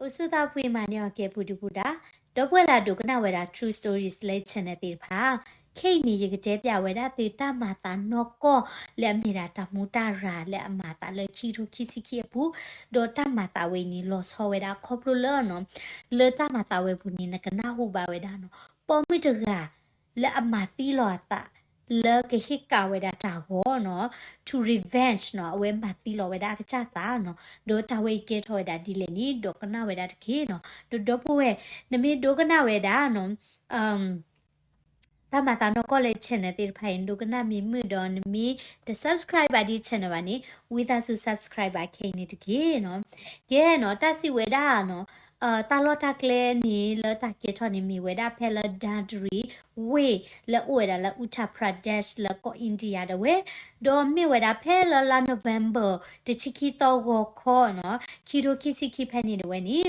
အိၣ်ဆူၣ်သးဖှံမၤန့ၢ်အီၤကဲပူၤဒုပူၤဒါ, ဒီပုၢ်ဝဲၢ်လၢအဒိကနၣ်ဝဲဒၣ် True Stories လၢ channel သ့ၣ်တဖၣ်, ခဲအံၤန့ၣ် ယကတဲပၠးဝဲဒၣ်သုတၢ်မၤသးနီၢ်ကီၢ်လၢအမ့ၢ်ဒၣ်တၢ်မူတၢ်ရၤလၢအမၤသးလၢခံကထိခံဆံခံအပူၤ, ဒီးတၢ်မၤသးဝဲအံၤန့ၣ် လီၤဆီဝဲဒၣ်ခီဖျိလၢနီၤ, လၢတၢ်မၤသးဝဲအပူၤန့ၣ် နကနၢ်ဟူဘၣ်ဝဲဒၣ်နီၤ, ပိာ်မုၣ်တဂၤ လၢအမၤသံလီၤအသး လၢကဟ့ၣ်ကၣ်ဝဲဒၣ်တၢ်ဂီၤနီၤ, to revenge နီၤ, အဝဲမၤသံလီၤဝဲဒၣ်အကစၢ်သးနီၤ, ဒီးတၢ်ဝဲအံၤကဲထီၣ်ဝဲဒၣ်ဒ်လဲၣ်န့ၣ် ဒိကနၣ်ဝဲဒၣ်တက့ၢ်နီၤ. ဒီးဒီပုၢ်ဝဲၢ် နမ့ၢ်ဒိကနၣ်ဝဲဒၣ်နီၤ, တၢ်မၤသးနီၢ်ကီၢ်လၢ channel သ့ၣ်တဖၣ်အံၤ နဒိကနၣ်မ့ၢ်မုာ်ဒီး နမ့ၢ်တ subscribe ဘၣ်ဒ် channel ဘၣ်န့ၣ် ဝံသးစူၤ subscribe ဘၣ်ခဲအံၤန့ၣ်တက့ၢ်နီၤ. ကဲနီၤ, တၢ်စံးဝဲဒၣ်နီၤ, တၢ်လီၢ်တၢ်ကျဲန့ၣ် လၢတၢ်ကဲထီၣ်န့ၣ် မ့ၢ်ဝဲဒၣ်ဖဲလၢ Dadri ဝ့ၢ် လၢအိၣ်ဝဲဒၣ်လၢ Uttar Pradesh လၢကီၢ် India ဒၣ်ဝဲ, ဒီးမ့ၢ်ဝဲဒၣ်ဖဲလၢလါ November တဆံခံသီဂီၤခီနီၤ, ခံကထိခံဆံခံဖဲန့ၣ်ဒၣ်ဝဲန့ၣ်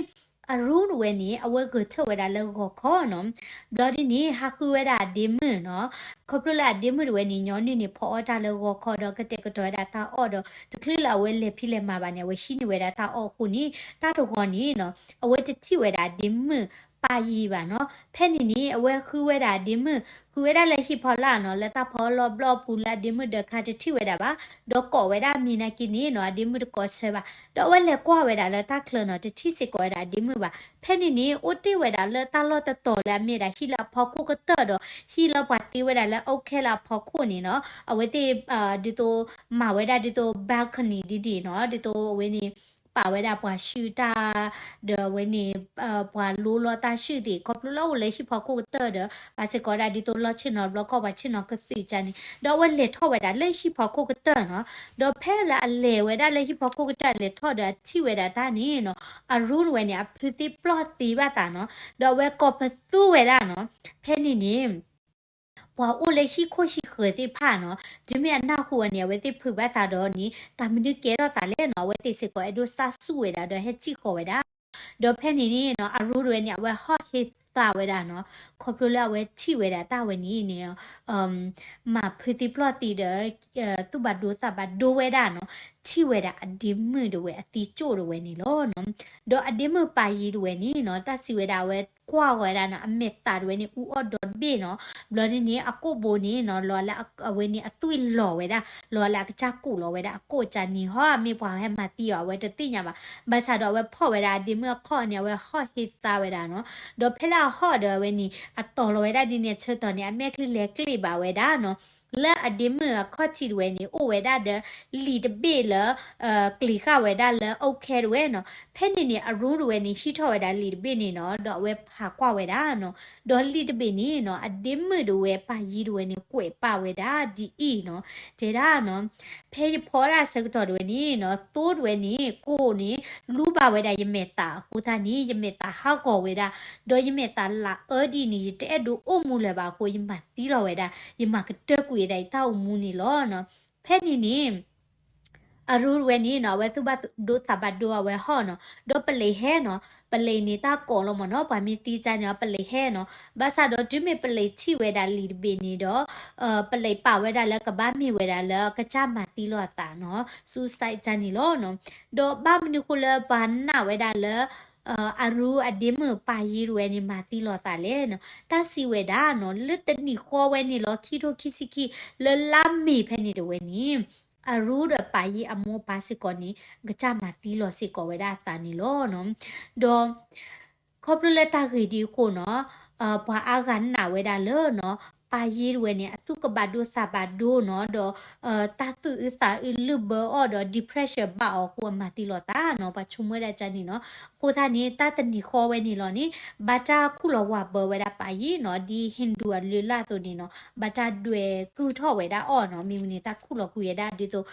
Arun ဝဲန့ၣ် အဝဲဂဲၤထၢၣ်ဝဲဒၣ်လၢဂီၤခီနီၤ, ဘျီဒ်န့ၣ် ဟးဃုဝဲဒၣ်အဒ့မုၣ်နီၤ, ခီဖျိလၢအဒ့မုၣ်ဒၣ်ဝဲန့ၣ် ညီနုၢ်န့ၣ် ဖီအီၣ်တၢ်လၢဂီၤခီဒီး ကတဲာ်ကတီၤဝဲဒၣ်တၢ်အီၣ်ဒီး တချုးလၢအဝဲလဲၤဖံးလဲၤမၤဘၣ်န့ၣ် အဝဲဟံးန့ၢ်ဝဲဒၣ်တၢ်အီၣ်အဃိန့ၣ် တၢ်တဂီၤန့ၣ်နီၤ, အဝဲတထံၣ်ဝဲဒၣ်အဒ့မုၣ်ပၢ်ယံၤဘၣ်နီၤ. ဖဲန့ၣ်န့ၣ် အဝဲဃုဝဲဒၣ်အဒ့မုၣ်, ဃုဝဲဒၣ်လၢဟံၣ်ဖီလာ်နီၤ, လၢတၢ်ဖီလီၢ်ဘျီၣ်ပူၤလၢအဒ့မုၣ်ဒၢးခါတထံၣ်ဝဲဒၣ်ဘၣ်, ဒီးကိးဝဲဒၣ်မံၤနာ်က့န့ၣ်နီၤ, အဒ့မုၣ်တကိးဆၢဘၣ်, ဒီးအဝဲလဲၤကွၢ်ဝဲဒၣ်လၢတၢ်ချၢနီၤ, တထံၣ်စ့ၢ်ကီးဝဲဒၣ်အဒ့မုၣ်ဘၣ်. ဖဲန့ၣ်န့ၣ် အိၣ်တ့ၢ်ဝဲဒၣ်လၢတၢ်လီၢ်တတီၤလၢအမ့ၢ်ဒၣ်ဟံၣ်လၢအဖီခိၣ်ကတၢၢ်ဒီး ဟံၣ်လၢပှၤတ့ဝဲဒၣ်လၢ အိၣ်ခဲလၢအဖီခိၣ်န့ၣ်နီၤ, အဝဲသ့ၣ် ဒ်သိး မၤဝဲဒၣ်ဒ်သိး balcony ဒ်န့ၣ်နီၤ, ဒ်သိးအဝဲန့ၣ် ပာ်ဝဲဒၣ်ပှၤဆှုၣ်တၢ် ဒီးအဝဲန့ၣ် ပှၤလိလီၤတၢ်ဆှုၣ်သ့ၣ် ခီဖျိလၢအိၣ်လၢဟံၣ်ဖီခိၣ်ကတၢၢ်ဒီး ပာ်စ့ၢ်ကီးဝဲဒၣ်ဒ်သိးလီၢ်ဆ့ၣ်နီၤဘျီခီၣ် ပှၤဆ့ၣ်နီၤကသုးကၢန့ၣ်, ဒီးအဝဲလဲၤထီၣ်ဝဲဒၣ်လၢဟံၣ်ဖီခိၣ်ကတၢၢ်နီၤ, ဒီးဖဲလၢအလဲၤဝဲဒၣ်လၢဟံၣ်ဖီခိၣ်ကတၢၢ် အလဲၤထီၣ်ဒီးအထံၣ်ဝဲဒၣ်တၢ်န့ၣ်နီၤ, Arun ဝဲန့ၣ် အဖုသ့ၣ်ပျီၢ်သံဘၣ်သးနီၤ, ဒီးအဝဲကိးပသူဝဲဒၣ်နီၤ, ဖဲန့ၣ်န့ၣ် ပှၤအိၣ်လၢဟံၣ်ခိၣ်ဟံၣ်ဃၢၤသ့ၣ်တဖၣ်နီၤ, တုၤမ့ၢ်အနၢ်ဟူဝဲန့ၣ် အဝဲသ့ၣ်ဖုးဘၣ်သးဒီးန့ၣ် တၢ်မနုၤကဲထီၣ်သးလဲၣ်နီၤ, အဝဲသ့ၣ်စ့ၢ်ကီးအဲၣ်ဒိးစၢ်ဆူၣ်ဝဲဒၣ်ဒီးဟဲစံၣ်ဃီၤဝဲဒၣ်, ဒီးဖဲန့ၣ်န့ၣ်နီၤ Arun ဝဲန့ၣ် အဝဲဟီၣ်ဟ့သးဝဲဒၣ်နီၤ, ခီဖျိလၢအဝဲထံၣ်ဝဲဒၣ်တၢ်ဝဲန့ၣ်န့ၣ် မၤဖုသံပျီၢ်သံဒီး သူၣ်ဘၣ်ဒိသးဘၣ်ဒိဝဲဒၣ်နီၤ, ထံၣ်ဝဲဒၣ်အဒ့မုၣ်ဒၣ်ဝဲအသံကၠိၣ်ဒၣ်ဝဲန့ၣ်လီၤနီၤ. ဒီးအဒ့မုၣ်ပၢ်ယံၤဒၣ်ဝဲန့ၣ်နီၤ, တၢ်စံးဝဲဒၣ်အဝဲကွၢ်ဝဲဒၣ်နီၤ, အမဲာ်သးဒၣ်ဝဲန့ၣ် အူအီၣ်ဒီတဘ့ၣ်နီၤ, ဘျီဒ်န့ၣ် အကိာ်ဘိန့ၣ်နီၤ လီၤလၢအဝဲန့ၣ်အသွံၣ်လီၤဝဲဒၣ်, လီၤလၢအကစၢ်ကူးလီၤဝဲဒၣ်အကိာ်ကၢန့ၣ် ဟီ မ့ၢ်ပှၤဟဲမၤသံအီၤ အဝဲတသ့ၣ်ညါဘၣ်, ဘၣ်ဆၣ်ဒီးအဝဲဖီၣ်ဝဲဒၣ်အဒ့မုၣ်အခီၣ်န့ၣ် အဝဲဟီၣ်ဟ့သးဝဲဒၣ်နီၤ, ဒီးဖဲလၢအဟီၣ်ဒီးအဝဲန့ၣ် အတီၤလီၤဝဲဒၣ်ဒ်န့ၣ်အဆၢကတီၢ်န့ၣ် အမဲာ်ချံလဲၤကျ့ၣ်ဘၣ်ဝဲဒၣ်နီၤ, လၢအဒ့မုၣ်အခီၣ်ထံးဒၣ်ဝဲန့ၣ် အိၣ်ဝဲဒၣ်ဒီးလံာ်တဘ့ၣ်လၢ ကျ့ၤဃာ်ဝဲဒၣ်လၢအိၣ်ခဲဒၣ်ဝဲနီၤ. ဖဲန့ၣ်န့ၣ် Arun ဒၣ်ဝဲန့ၣ် ဟံးထီၣ်ဝဲဒၣ်လံာ်တဘ့ၣ်န့ၣ်နီၤ, ဒီးအဝဲဖးကွၢ်ဝဲဒၣ်နီၤ, ဒီးလံာ်တဘ့ၣ်န့ၣ်နီၤ အဒ့မုၣ်ဒၣ်ဝဲပၢ်ယံၤဒၣ်ဝဲန့ၣ် ကွဲးပာ်ဝဲဒၣ်ဒ်အံၤနီၤ, တဲဒၣ်နီၤ, ဖဲယဖီဒၣ်ဆၢကတီၢ်ဒၣ်ဝဲန့ၣ်နီၤ သိဒၣ်ဝဲန့ၣ် ကိၢ်န့ၣ် လူဘၣ်ဝဲဒၣ်ယမဲာ်သးအဃိသတးန့ၣ် ယမဲာ်သးဟးဂီၤဝဲဒၣ်, ဒီးယမဲာ်သးလးအၢဒ်န့ၣ် ယတအဲၣ်ဒိးအိၣ်မူလၢၤဘၣ်အဃိ ယမၤသံလီၤဝဲဒၣ်, ယမၤကတၢၢ်ကွံာ်ဝဲဒၣ်ယတၢ်အိၣ်မူန့ၣ်လီၤနီၤ. ဖဲန့ၣ်န့ၣ် Arun ဒၣ်ဝဲန့ၣ်နီၤ အဝဲသူၣ်ဘၣ်ဒိသးဘၣ်ဒိအဝဲဟီၣ်နီၤ, ဒီးပလံးဟဲနီၤ, ပလံးန့ၣ်တၢ်ကိးလီၤမ့ၢ်နီၤ, ပှၤမ့ၢ်သံကၢန့ၣ် ပလံးဟဲနီၤ, ဘၣ်ဆၣ်ဒီးတုၤမ့ၢ်ပလံးထံၣ်ဝဲဒၣ်လံာ်တဘ့ၣ်န့ၣ်ဒီး ပလံးပာ်ဝဲဒၣ်လၢကဘၣ်မ့ၢ်ဝဲဒၣ်လၢအကစၢ်မၤသံလီၤအသးနီၤ, suicide ကၢန့ၣ်လီၤနီၤ. ဒီးဘၣ်မနုၤဃိလၢပှၤနာ်ဝဲဒၣ်လၢ Arun အဒ့မုၣ်ပၢ်ယံၤဒၣ်ဝဲန့ၣ် မၤသံလီၤသးလဲၣ်နီၤ, တၢ်စံးဝဲဒၣ်နီၤ လၢတနံၤဃီဝဲန့ၣ်လီၤ ခံကထိခံဆံခံ လၢလါမ့ၤဖဲန့ၣ်ဒၣ်ဝဲန့ၣ် Arun ဒီးပၢ်ယံၤအမိၢ်အပၢ်စ့ၢ်ကီးန့ၣ် ကစၢ်မၤသံလီၤစ့ၢ်ကီးဝဲဒၣ်အသးန့ၣ်လီၤနီၤ. ဒီး ခီဖျိလၢတၢ်ဂ့ၢ်ဒ်အဃိနီၤ ပှၤအါဂၤနာ်ဝဲဒၣ်လၢနီၤ ပၢ်ယံၤဒၣ်ဝဲန့ၣ် အသူၣ်ကဘၣ်ဒိသးဘၣ်ဒိနီၤ, ဒီး တၢ်သူၣ်အုးသးအုးလုၢ်ဘၢအီၤဒီး depression ဘၣ်အီၤအဃိ အမၤသံလီၤသးနီၤ, ပှၤဆိကမိၣ်ဝဲဒၣ်ကၢန့ၣ်နီၤ. အဃိသတးန့ၣ် တၢ်တနံၤဃီဝဲန့ၣ်လီၤန့ၣ် ဘၣ်တၢ်ခူၣ်လီၤဝးဘၢဝဲဒၣ်ပၢ်ယံၤနီၤ, ဒ် Hindu အလုၢ်အလၢ်အသိးန့ၣ်နီၤ ဘၣ်တၢ်ဒွဲၣ်ကုၢ်ထီၣ်ဝဲဒၣ်အီၤနီၤ, မ့ၢ်ဝံၤန့ၣ် တၢ်ခူၣ်လီၤကွံာ်ဝဲဒၣ်ဒ်သိး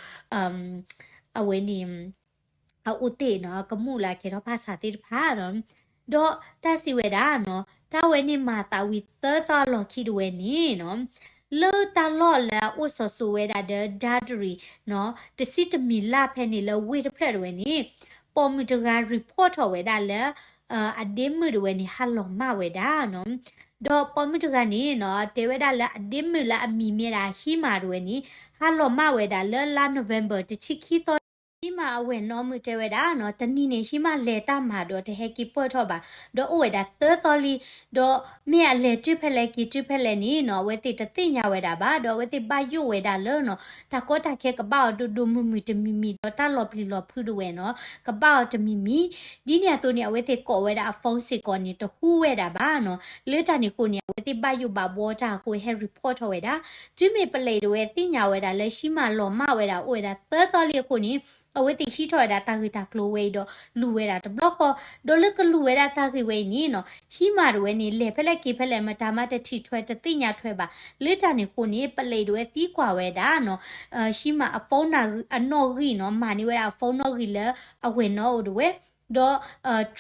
အဝဲန့ၣ် အအိၣ်တ့ၢ်နီၤ ကမူၣ်လၢအကဲထီၣ်ဖၣ်ဆးသ့ၣ်တဖၣ်နီၤ. ဒီးတၢ်စံးဝဲဒၣ်နီၤ တၢ်ဝဲန့ၣ်မၤသးဝံၤသၢသီအလီၢ်ခံဒၣ်ဝဲန့ၣ်နီၤ လၢတၢ်လီၢ်လၢအအိၣ်စီၤစိၤဝဲဒၣ်ဒီး Dadri နီၤ တဆံတမံၤလၢ်ဖဲန့ၣ်လၢဝ့ၢ်တဖျၢၣ်ဒၣ်ဝဲန့ၣ် ပိာ်မုၣ်တဂၤ report ထီၣ်ဝဲဒၣ်လၢ အဒ့မုၣ်ဒၣ်ဝဲန့ၣ် ဟးလီၤမၢ်ဝဲဒၣ်နီၤ. ဒီးပိာ်မုၣ်တဂၤန့ၣ်နီၤ တဲဝဲဒၣ်လၢအဒ့မုၣ်လၢအမံၤမ့ၢ်ဒၣ် Hema ဒၣ်ဝဲန့ၣ် ဟးလီၤမၢ်ဝဲဒၣ်လၢလါ November တဆံခံသီ ဟံးမးအဝဲၢ်နီၣ်မုၣ်တဲဝဲဒၣ်နီၤ, တနံၤန့ၣ် ဟံးမးလဲၤတၢ်မၤဒီးတဟဲက့ၤပၢၢ်ထီၣ်ဘၣ်, ဒီးအိၣ်ဝဲဒၣ်သၢသီလံ, ဒီးမ့ၢ်အလဲၤတုၤဖဲလဲၣ်က့ၤတုၤဖဲလဲၣ်န့ၣ်နီၤ အဝဲသ့ၣ်တသ့ၣ်ညါဝဲဒၣ်ဘၣ်, ဒီးအဝဲသ့ၣ်ဘၣ်ယိၣ်ဝဲဒၣ်လၢနီၤ တၢ်ကီတၢ်ခဲကဘၣ်အီၤဒိၣ်ဒိၣ်မုၢ်မုၢ်တမံၤမံၤ ဒီးတၢ်လီၤပျံၤလီၤဖုးဒၣ်ဝဲနီၤ ကဘၣ်အီၤတမံၤမံၤ, ဒ်န့ၣ်အသိးန့ၣ် အဝဲသ့ၣ်ကိးဝဲဒၣ်အ phone စ့ၢ်ကီးန့ၣ် တဟူဝဲဒၣ်ဘၣ်နီၤ, လၢတၢ်န့ၣ်အဃိန့ၣ် အဝဲသ့ၣ်ဘၣ်ယိၣ်ဘၣ်ဘှီတၢ်အဃိ ဟဲ report ထီၣ်ဝဲဒၣ်, တုၤမ့ၢ်ပလံးဒၣ်ဝဲသ့ၣ်ညါဝဲဒၣ်လၢဟံးမးလီၤမၢ်ဝဲဒၣ် အိၣ်ဝဲဒၣ်သၢသီလံအဃိန့ၣ် အဝဲသ့ၣ်ဟံးထီၣ်ဝဲဒၣ်တၢ်ဂ့ၢ်တၢ်ကျိၤဝဲအံၤဒီးလူၤဝဲဒၣ်တဘျီဃီ, ဒီးလၢကလူၤဝဲဒၣ်တၢ်ဂ့ၢ်ဝဲအံၤန့ၣ်နီၤ ဟံးမးဒၣ်ဝဲန့ၣ် လဲၤဖဲလဲၣ်က့ၤဖဲလဲၣ် မတၤမးတထံၣ်ထွဲတသ့ၣ်ညါထွဲဘၣ်, လၢတၢ်န့ၣ်အဃိန့ၣ် ပလံးဒၣ်ဝဲသံကွၢ်ဝဲဒၣ်နီၤ ဟံးမးအ phone နီၣ်ဂံၢ်နီၤ မၤန့ၢ်ဝဲဒၣ်အ phone နီၣ်ဂံၢ်လၢအဝဲၢ်နီၣ်အိၣ်ဒၣ်ဝဲ, ဒီး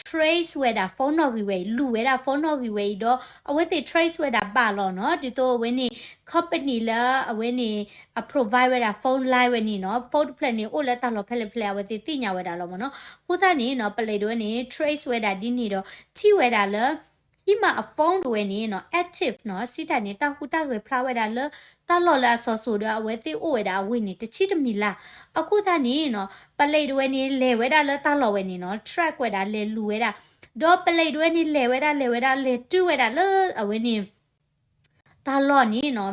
trace ဝဲဒၣ် phone နီၣ်ဂံၢ်ဝဲအံၤ လူၤဝဲဒၣ် phone နီၣ်ဂံၢ်ဝဲအံၤဒီး အဝဲသ့ၣ် trace ဝဲဒၣ်ဘၣ်လီၤနီၤ, ဒ်သိးအဝဲန့ၣ် company လၢအဝဲန့ၣ် အ provide ဝဲဒၣ် phone line ဝဲန့ၣ်နီၤ phone တဖျၢၣ်န့ၣ် အိၣ်လၢတၢ်လီၢ်ဖဲလဲၣ်ဖဲလဲၣ် အဝဲသ့ၣ်သ့ၣ်ညါဝဲဒၣ်လီၤမ့ၢ်နီၤ, အဃိသတးန့ၣ်နီၤ ပလံးဒၣ်ဝဲန့ၣ် trace ဝဲဒၣ်ဒ်န့ၣ်ဒီး ထံၣ်ဝဲဒၣ်လၢ ဟံးမးအ phone ဒၣ်ဝဲန့ၣ်နီၤ active နီၤ စံးတၢ်န့ၣ် တၢ်ဟူးတၢ်ဂဲၤဖျါဝဲဒၣ်လၢ တၢ်လီၢ်လၢအစီၤစိၤဒီးအဝဲသ့ၣ်အိၣ်ဝဲဒၣ်အဝ့ၢ်န့ၣ် တဆံတမံၤလၢ်, အဃိသတးန့ၣ်နီၤ ပလံးဒၣ်ဝဲန့ၣ် လဲၤဝဲဒၣ်လၢတၢ်လီၢ်ဝဲန့ၣ်နီၤ track ဝဲဒၣ်လဲၤလူၤဝဲဒၣ်, ဒီးပလံးဒၣ်ဝဲန့ၣ် လဲၤဝဲဒၣ်လဲၤဝဲဒၣ်လဲၤတုၤဝဲဒၣ်လၢအဝဲန့ၣ် တၢ်လီၢ်န့ၣ်နီၤ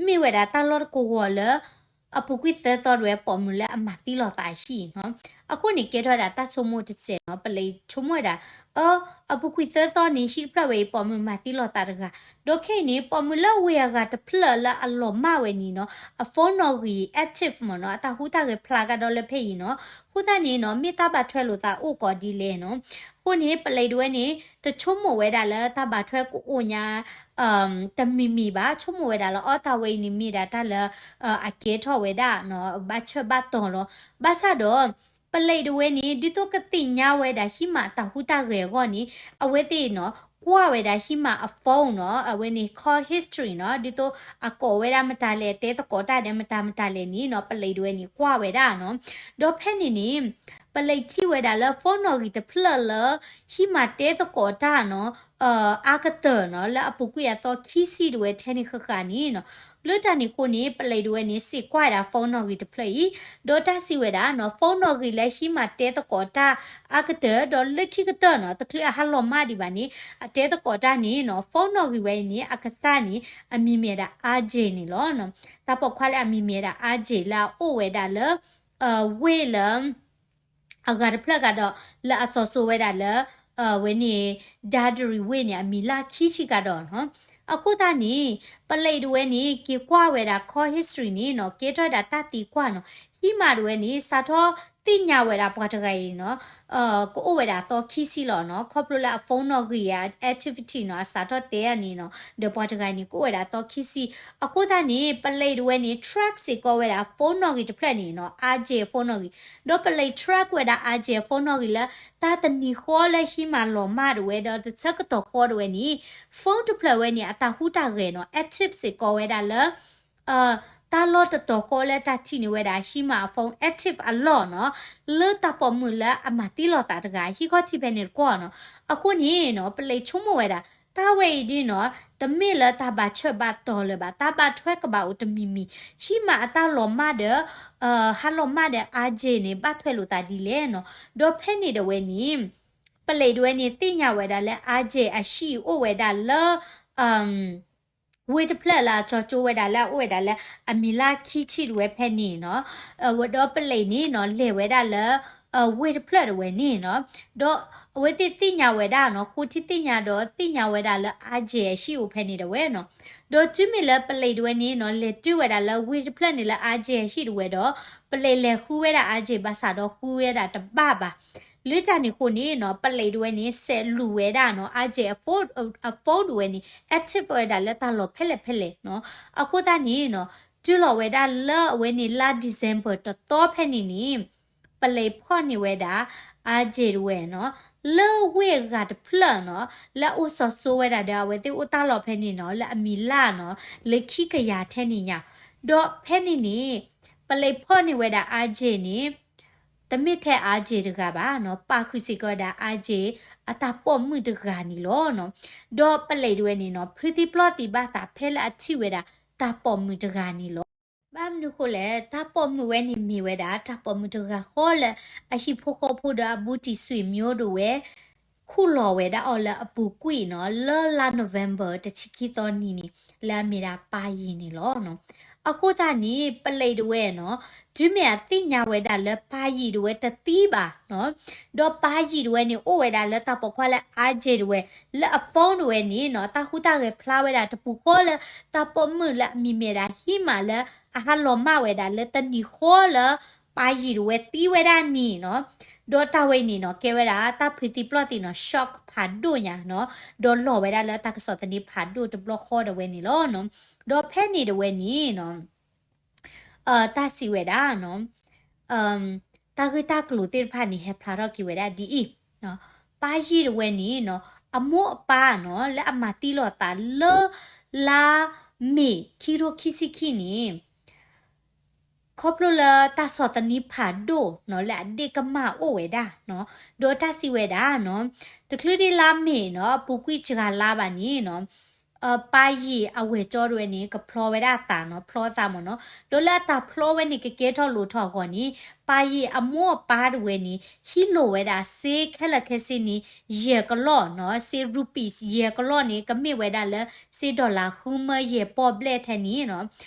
မ့ၢ်ဝဲဒၣ်တၢ်လီၢ်တကဝီၤလၢ အပူၤကွံာ်သၢသီဒၣ်ဝဲပိာ်မုၣ်လၢအမၤသံလိာ်သးအဟံၣ်နီၤ, အဃိန့ၣ်ကဲထီၣ်ဝဲဒၣ်တၢ်ဆိကမိၣ်တစဲးနီၤ ပလံးဆိကမိၣ်ဝဲဒၣ် အ အပူၤကွံာ်သၢသီန့ၣ် ဟံၣ်တဖျၢၣ်ဝဲအံၤ ပိာ်မုၣ်မၤသံလိာ်သးတဂၤ, ဒီးခဲအံၤန့ၣ် ပိာ်မုၣ်လၢအဝ့ၢ်အဂၤတဖျၢၣ်လၢအလီၤမၢ်ဝဲန့ၣ်နီၤ အ phone နီၣ်ဂံၢ် active မ့ၢ်နီၤ အတၢ်ဟူးတၢ်ဂဲၤဖျါကဒီးလၢဖဲအံၤနီၤ, အဃိသတးန့ၣ်နီၤ မ့ၢ်တၢ်ဘၣ်ထွဲလိာ်သးအိၣ်ကီးဒ်လဲၣ်နီၤ, အဃိန့ၣ် ပလံးဒၣ်ဝဲန့ၣ် တဆိကမိၣ်ဝဲဒၣ်လၢတၢ်ဘၣ်ထွဲကအိၣ်ညါ တမံၤမံၤဘၣ်, ဆိကမိၣ်ဝဲဒၣ်လၢအီတၢ်ဝဲအံၤန့ၣ်မ့ၢ်ဒၣ်တၢ်လၢ အကဲထီၣ်ဝဲဒၣ်နီၤ ဘၣ်ဆၢဘၣ်တီၤလီၤ, ဘၣ်ဆၣ်ဒီး ပလံးဒၣ်ဝဲန့ၣ် ဒ်သိးကသ့ၣ်ညါဝဲဒၣ်ဟံးမးအတၢ်ဟူးတၢ်ဂဲၤအဂီၢ်န့ၣ် အဝဲသ့ၣ်နီၤ ကွၢ်ဝဲဒၣ်ဟံးမးအ phone နီၤ အဝဲန့ၣ် call history နီၤ ဒ်သိးအကိးဝဲဒၣ်မတၤလဲၣ် တဲသကိးတၢ်ဒီးမတၤမတၤလဲၣ်န့ၣ်နီၤ ပလံးဒၣ်ဝဲန့ၣ် ကွၢ်ဝဲဒၣ်နီၤ, ဒီးဖဲန့ၣ်န့ၣ် ပလံးထံၣ်ဝဲဒၣ်လၢ phone နီၣ်ဂံၢ်တဖျၢၣ်လၢ ဟံးမးတဲသကိးတၢ်နီၤ အါကတၢၢ်နီၤ လၢအပူၤကွံာ်အသီခံဆံဒၣ်ဝဲထဲန့ၣ်ဃၣ်ဃၣ်န့ၣ်နီၤ, လၢတၢ်န့ၣ်အဃိန့ၣ် ပလံးဒၣ်ဝဲန့ၣ် စံးကွၢ်ဝဲဒၣ် phone နီၣ်ဂံၢ်တဖျၢၣ်အံၤ, ဒီးတၢ်စံးဝဲဒၣ်နီၤ phone နီၣ်ဂံၢ်လၢဟံးမးတဲသကိးတၢ်အါကတၢၢ် ဒီးလၢခံကတၢၢ်နီၤ တချုးအဟးလီၤမၢ်ဒံးဘၣ်န့ၣ် အတဲသကိးတၢ်န့ၣ်နီၤ phone နီၣ်ဂံၢ်ဝဲအံၤန့ၣ် အကစၢ်န့ၣ် အမံၤမ့ၢ်ဒၣ် အါက့န့ၣ်လီၤ. တၢ်ပိာ်ခွါလၢအမံၤမ့ၢ်ဒၣ် အါက့ လၢအအိၣ်ဝဲဒၣ်လၢ ဝ့ၢ်လၢ အဂၤတဖျၢၣ်ဂၤဒီး လၢအစီၤစိၤဝဲဒၣ်လၢ ဝဲန့ၣ် ဒၤဒရံးဝ့ၢ်န့ၣ် အမံၤလၢခံဆံဂၤဒီးနီၤ. အဃိသတးန့ၣ် ပလံးဒၣ်ဝဲန့ၣ် က့ၤကွၢ်ဝဲဒၣ် call history န့ၣ်နီၤ ကဲထီၣ်ဝဲဒၣ်တၢ်သံကွၢ်နီၤ. ဟံးမးဒၣ်ဝဲန့ၣ် စးထီၣ်သ့ၣ်ညါဝဲဒၣ်ပှၤတဂၤအံၤနီၤ ကအိၣ်ဝဲဒၣ်အသီခံဆံလီၤနီၤ. ခီဖျိလၢအ phone နီၣ်ဂံၢ်အ activity နီၤ အစးထီၣ်တဲန့ၣ်နီၤ ဒီးပှၤတဂၤန့ၣ် ကအိၣ်ဝဲဒၣ်အသီခံဆံ. အဃိသတးန့ၣ် ပလံးဒၣ်ဝဲန့ၣ် track စ့ၢ်ကီးဝဲဒၣ် phone နီၣ်ဂံၢ်တဖျၢၣ်န့ၣ်နီၤ အါက့ phone နီၣ်ဂံၢ် ဒီးပလံး track ဝဲဒၣ်အါက့ phone နီၣ်ဂံၢ်လၢ တၢ်တနံၤဃီလၢဟံးမးလီၤမၢ်ဒၣ်ဝဲ ဒီးတဆၢကတီၢ်ဃီဒၣ်ဝဲန့ၣ် phone တဖျၢၣ်ဝဲန့ၣ် အတၢ်ဟူးတၢ်ဂဲၤနီၤ active စ့ၢ်ကီးဝဲဒၣ်လၢ တၢ်လီၢ်တတီၤဃီလၢတၢ်ထံၣ်န့ၢ်ဝဲဒၣ် ဟံးမးအ phone active အလီၢ်နီၤ လၢတၢ်ပိာ်မုၣ်လၢအမၤသံလိာ်သးတဂၤ ဟံးခီထံဖဲန့ၣ်တကွီၢ်နီၤ. အဃိန့ၣ်နီၤ ပလံးဆိကမိၣ်ဝဲဒၣ် တၢ်ဝဲအံၤဒ်နီၤ တမ့ၢ်လၢတၢ်ဘၣ်ဆၢဘၣ်တီၤလၢၤဘၣ် တၢ်ဘၣ်ထွဲကဘၣ်အိၣ်တမံၤမံၤ ဟံးမးအတၢ်လီၤမၢ်ဒီး ဟးလီၤမၢ်ဒီးအါက့န့ၣ် ဘၣ်ထွဲလိာ်သးဒ်လဲၣ်နီၤ. ဒီးဖဲန့ၣ်ဒၣ်ဝဲန့ၣ် ပလံးဒၣ်ဝဲန့ၣ် သ့ၣ်ညါဝဲဒၣ်လၢအါက့အဟံၣ်အိၣ်ဝဲဒၣ်လၢ ဝ့ၢ်တဖျၢၣ်လၢအကၠီကၠိဝဲဒၣ်လၢအအိၣ်ဝဲဒၣ်လၢအမံၤလၢခံဆံဒၣ်ဝဲဖဲန့ၣ်နီၤ. ဒီးပလံးန့ၣ်နီၤ လဲၤဝဲဒၣ်လၢ ဝ့ၢ်တဖျၢၣ်ဒၣ်ဝဲန့ၣ်နီၤ. ဒီးအဝဲသ့ၣ်သ့ၣ်ညါဝဲဒၣ်နီၤ ဃိထံသ့ၣ်ညါဒီးသ့ၣ်ညါဝဲဒၣ်လၢအါက့အဟံၣ်အိၣ်ဖဲန့ၣ်ဒၣ်ဝဲနီၤ. ဒီးတုၤမ့ၢ်လၢပလံးဒၣ်ဝဲန့ၣ်နီၤ လဲၤတုၤဝဲဒၣ်လၢဝ့ၢ်တဖျၢၣ်န့ၣ်လၢအါက့အဟံၣ်ဒၣ်ဝဲဒီး ပလံးလဲၤဃုဝဲဒၣ်အါက့ဘၣ်ဆၣ်ဒီးဃုဝဲဒၣ်တဘၣ်ဘၣ် လၢတၢ်န့ၣ်အဃိန့ၣ်နီၤ ပလံးဒၣ်ဝဲန့ၣ်စဲးလူၤဝဲဒၣ်နီၤ အါက့အ phone ဒၣ်ဝဲန့ၣ် active ဝဲဒၣ်လၢတၢ်လီၢ်ဖဲလဲၣ်ဖဲလဲၣ်နီၤ. အဃိသတးန့ၣ်နီၤ တုၤလီၤဝဲဒၣ်လၢအဝဲန့ၣ်လါ December တသီဖဲန့ၣ်န့ၣ် ပလံးဖီၣ်န့ၢ်ဝဲဒၣ် အါက့ဒၣ်ဝဲနီၤ လၢဝ့ၢ်အဂၤတဖျၢၣ်နီၤ လၢအအိၣ်စီၤစိၤဝဲဒၣ်ဒီးအဝဲသ့ၣ်အိၣ်တၢ်လီၢ်ဖဲန့ၣ်နီၤ လၢအမံၤလၢ်နီၤ လၢခံကယၤထဲန့ၣ်ညါ. ဒီးဖဲန့ၣ်န့ၣ် ပလံးဖီၣ်န့ၢ်ဝဲဒၣ်အါက့န့ၣ် တမ့ၢ်ထဲအါက့တဂၤဘၣ်နီၤ ပာ်ဃုာ်စ့ၢ်ကီးဝဲဒၣ်အါက့ အတၢ်ပိာ်မုၣ်တဂၤန့ၣ်လီၤနီၤ. ဒီးပလံးဒၣ်ဝဲန့ၣ်နီၤ ဖုသံပျီၢ်သံဘၣ်သးဖဲလၢအထံၣ်ဝဲဒၣ်တၢ်ပိာ်မုၣ်တဂၤန့ၣ်လီၤ. ဘၣ်မနုၤဃိလဲၣ်, တၢ်ပိာ်မုၣ်ဝဲန့ၣ်မ့ၢ်ဝဲဒၣ် တၢ်ပိာ်မုၣ်တဂၤဃီလၢ အဟံၣ်ဖိဃီဖိဒီးအဘူးတံၢ်ဆွေမျိုးတဝဲ ခူၣ်လီၤဝဲဒၣ်အီၤလၢအပူၤကွံာ်နီၤ, လၢလါ November တဆံခံသီနံၤန့ၣ် လၢအမ့ၢ်ဒၣ်ပၢ်ယံၤန့ၣ်လီၤ. အဃိသတးန့ၣ် ပလံးတဝဲနီၤ, တုၤမ့ၢ်အသ့ၣ်ညါဝဲဒၣ်လၢပၢ်ယံၤတဝဲတသံဘၣ်နီၤ, ဒီးပၢ်ယံၤတဝဲန့ၣ် အိၣ်ဝဲဒၣ်လၢတၢ်ပိာ်ခွါလၢ RJ တဝဲ လၢအ phone တဝဲန့ၣ်နီၤ, တၢ်ဟူးတၢ်ဂဲၤဖျါဝဲဒၣ်တပူၤဃီလၢ တၢ်ပိာ်မုၣ်လၢအမံၤမ့ၢ်ဒၣ် ဟံးမးလၢအဟးလီၤမၢ်ဝဲဒၣ်လၢတနံၤဃီလၢ ပၢ်ယံၤတဝဲသံဝဲဒၣ်န့ၣ်နီၤ, ဒီးတၢ်ဝဲအံၤန့ၣ်နီၤ ကဲဝဲဒၣ်တၢ်ဖုးသံပျီၢ်သံနီၤ shock ဖးဒိၣ်ညါနီၤ, ဒီးလီၤဝဲဒၣ်လၢတၢ်ကစီၣ်သန့ဖးဒိၣ်တဘျီဃီတဝဲန့ၣ်လီၤ. ဒီးဖဲန့ၣ်တဝဲန့ၣ်နီၤ တၢ်စံးဝဲဒၣ်နီၤ တၢ်ဂ့ၢ်တၢ်ကျိၤသ့ၣ်တဖၣ်န့ၣ် ဟဲဖျါထီၣ်က့ၤဝဲဒၣ်ဒ်အံၤ, ပၢ်ယံၤတဝဲန့ၣ်နီၤ အမိၢ်အပၢ်နီၤ လၢအမၤသံလိာ်သးလၢ လါမ့ၤခံထိခံဆံခံန့ၣ် ခီဖျိလၢတၢ်ဆီၣ်သနံးဖးဒိၣ်နီၤ လၢအဒ့ၣ်ကမၢ်အိၣ်ဝဲဒၣ်နီၤ, ဒီးတၢ်စံးဝဲဒၣ်နီၤ တချုးဒ်လါမ့ၤနီၤ အပူၤကွံာ်စှၤလါဘၣ်န့ၣ်နီၤ ပၢ်ယံၤအဝဲၢ်ကၠီတဝဲန့ၣ် ကဖျီဝဲဒၣ်အသးနီၤ, ဖျီအသးမ့ၢ်နီၤ, ဒီးလၢအတၢ်ဖျီဝဲန့ၣ် ကကဲထီၣ်လိၣ်ထီၣ်အဂီၢ်န့ၣ် ပၢ်ယံၤအမိၢ်အပၢ်တဝဲန့ၣ် ဟံးလိၣ်ဝဲဒၣ်စ့ခဲလၢာ်ခဲဆ့န့ၣ် ယဲၢ်ကလီၢ်နီၤ, စ့ rupees ယဲၢ်ကလီၢ်န့ၣ် ကမ့ၢ်ဝဲဒၣ်လၢစ့ dollar ဃုမၢယဲၢ်ပီၣ်ဘျဲၣ်ထဲန့ၣ်နီၤ,